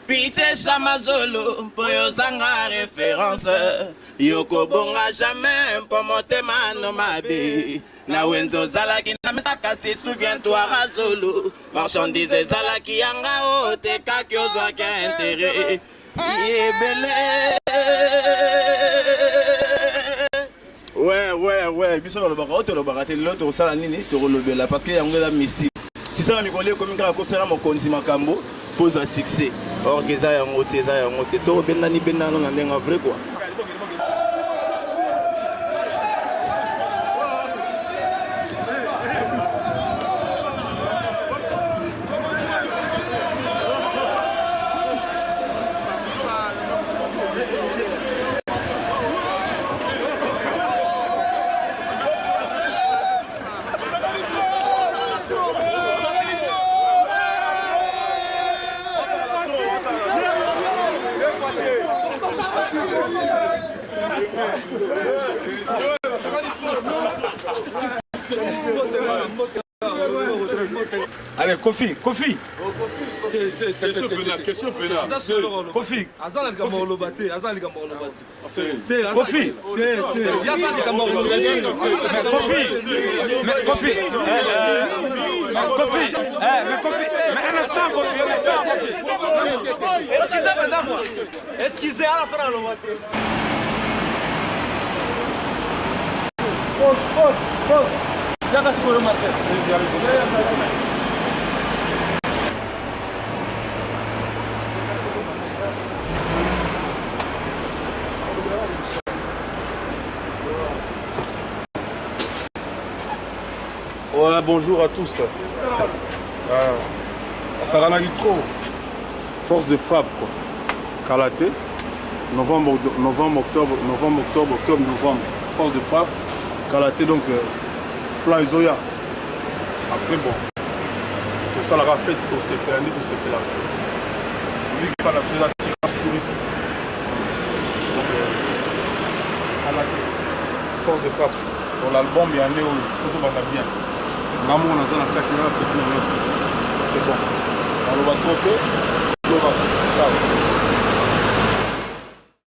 pitie shamazolo mpo yo ozanga référence, yo kobonga jamais mpo motema no mabe. Na wenze ozalaki na mesa kasi souviens-toi Razolo, marchandise ezalaki yanga otekaki ozwaki intérêt ebele. Ouais, ouais, ouais, biso balobaka oyo tolobaka te lelo tokosala nini, tokolobela parce que yango eza mystique. Système ya mikolo ekomi kaka kosala mokonzi makambo mpo ozwa succès, or que eza yango te, eza yango te. Soki obendani bendana na ndenge ya vrai quoi. Allez, Kofi, Kofi. Question pena, question pena. Kofi. Aza na likambo koloba te, aza na likambo koloba te. Kofi. Mais Kofi, mais Kofi, mais Kofi, mais Kofi, mais un instant Kofi, un instant Kofi. Excusez maintenant moi. Excusez à la fin aloba te. Pause, pause, pause. Yaka sikoyo Martin. Ouais, bonjour à tous. Ça ralenti trop. Force de frappe, quoi. Kalaté, novembre, novembre, octobre, novembre, octobre, octobre, novembre. Force de frappe. Kalaté, donc, plan Izoya. Après, bon, tout ça, la fête, tout c'est tout c'est là. Lui qui parle de la séquence tourisme. Donc, Kalaté, force de frappe. Dans l'album, il y a un néo, tout va bien. Ngambo naza na kati na petit na ngai. C'est bon. Naloba trop te. Loba. Ciao.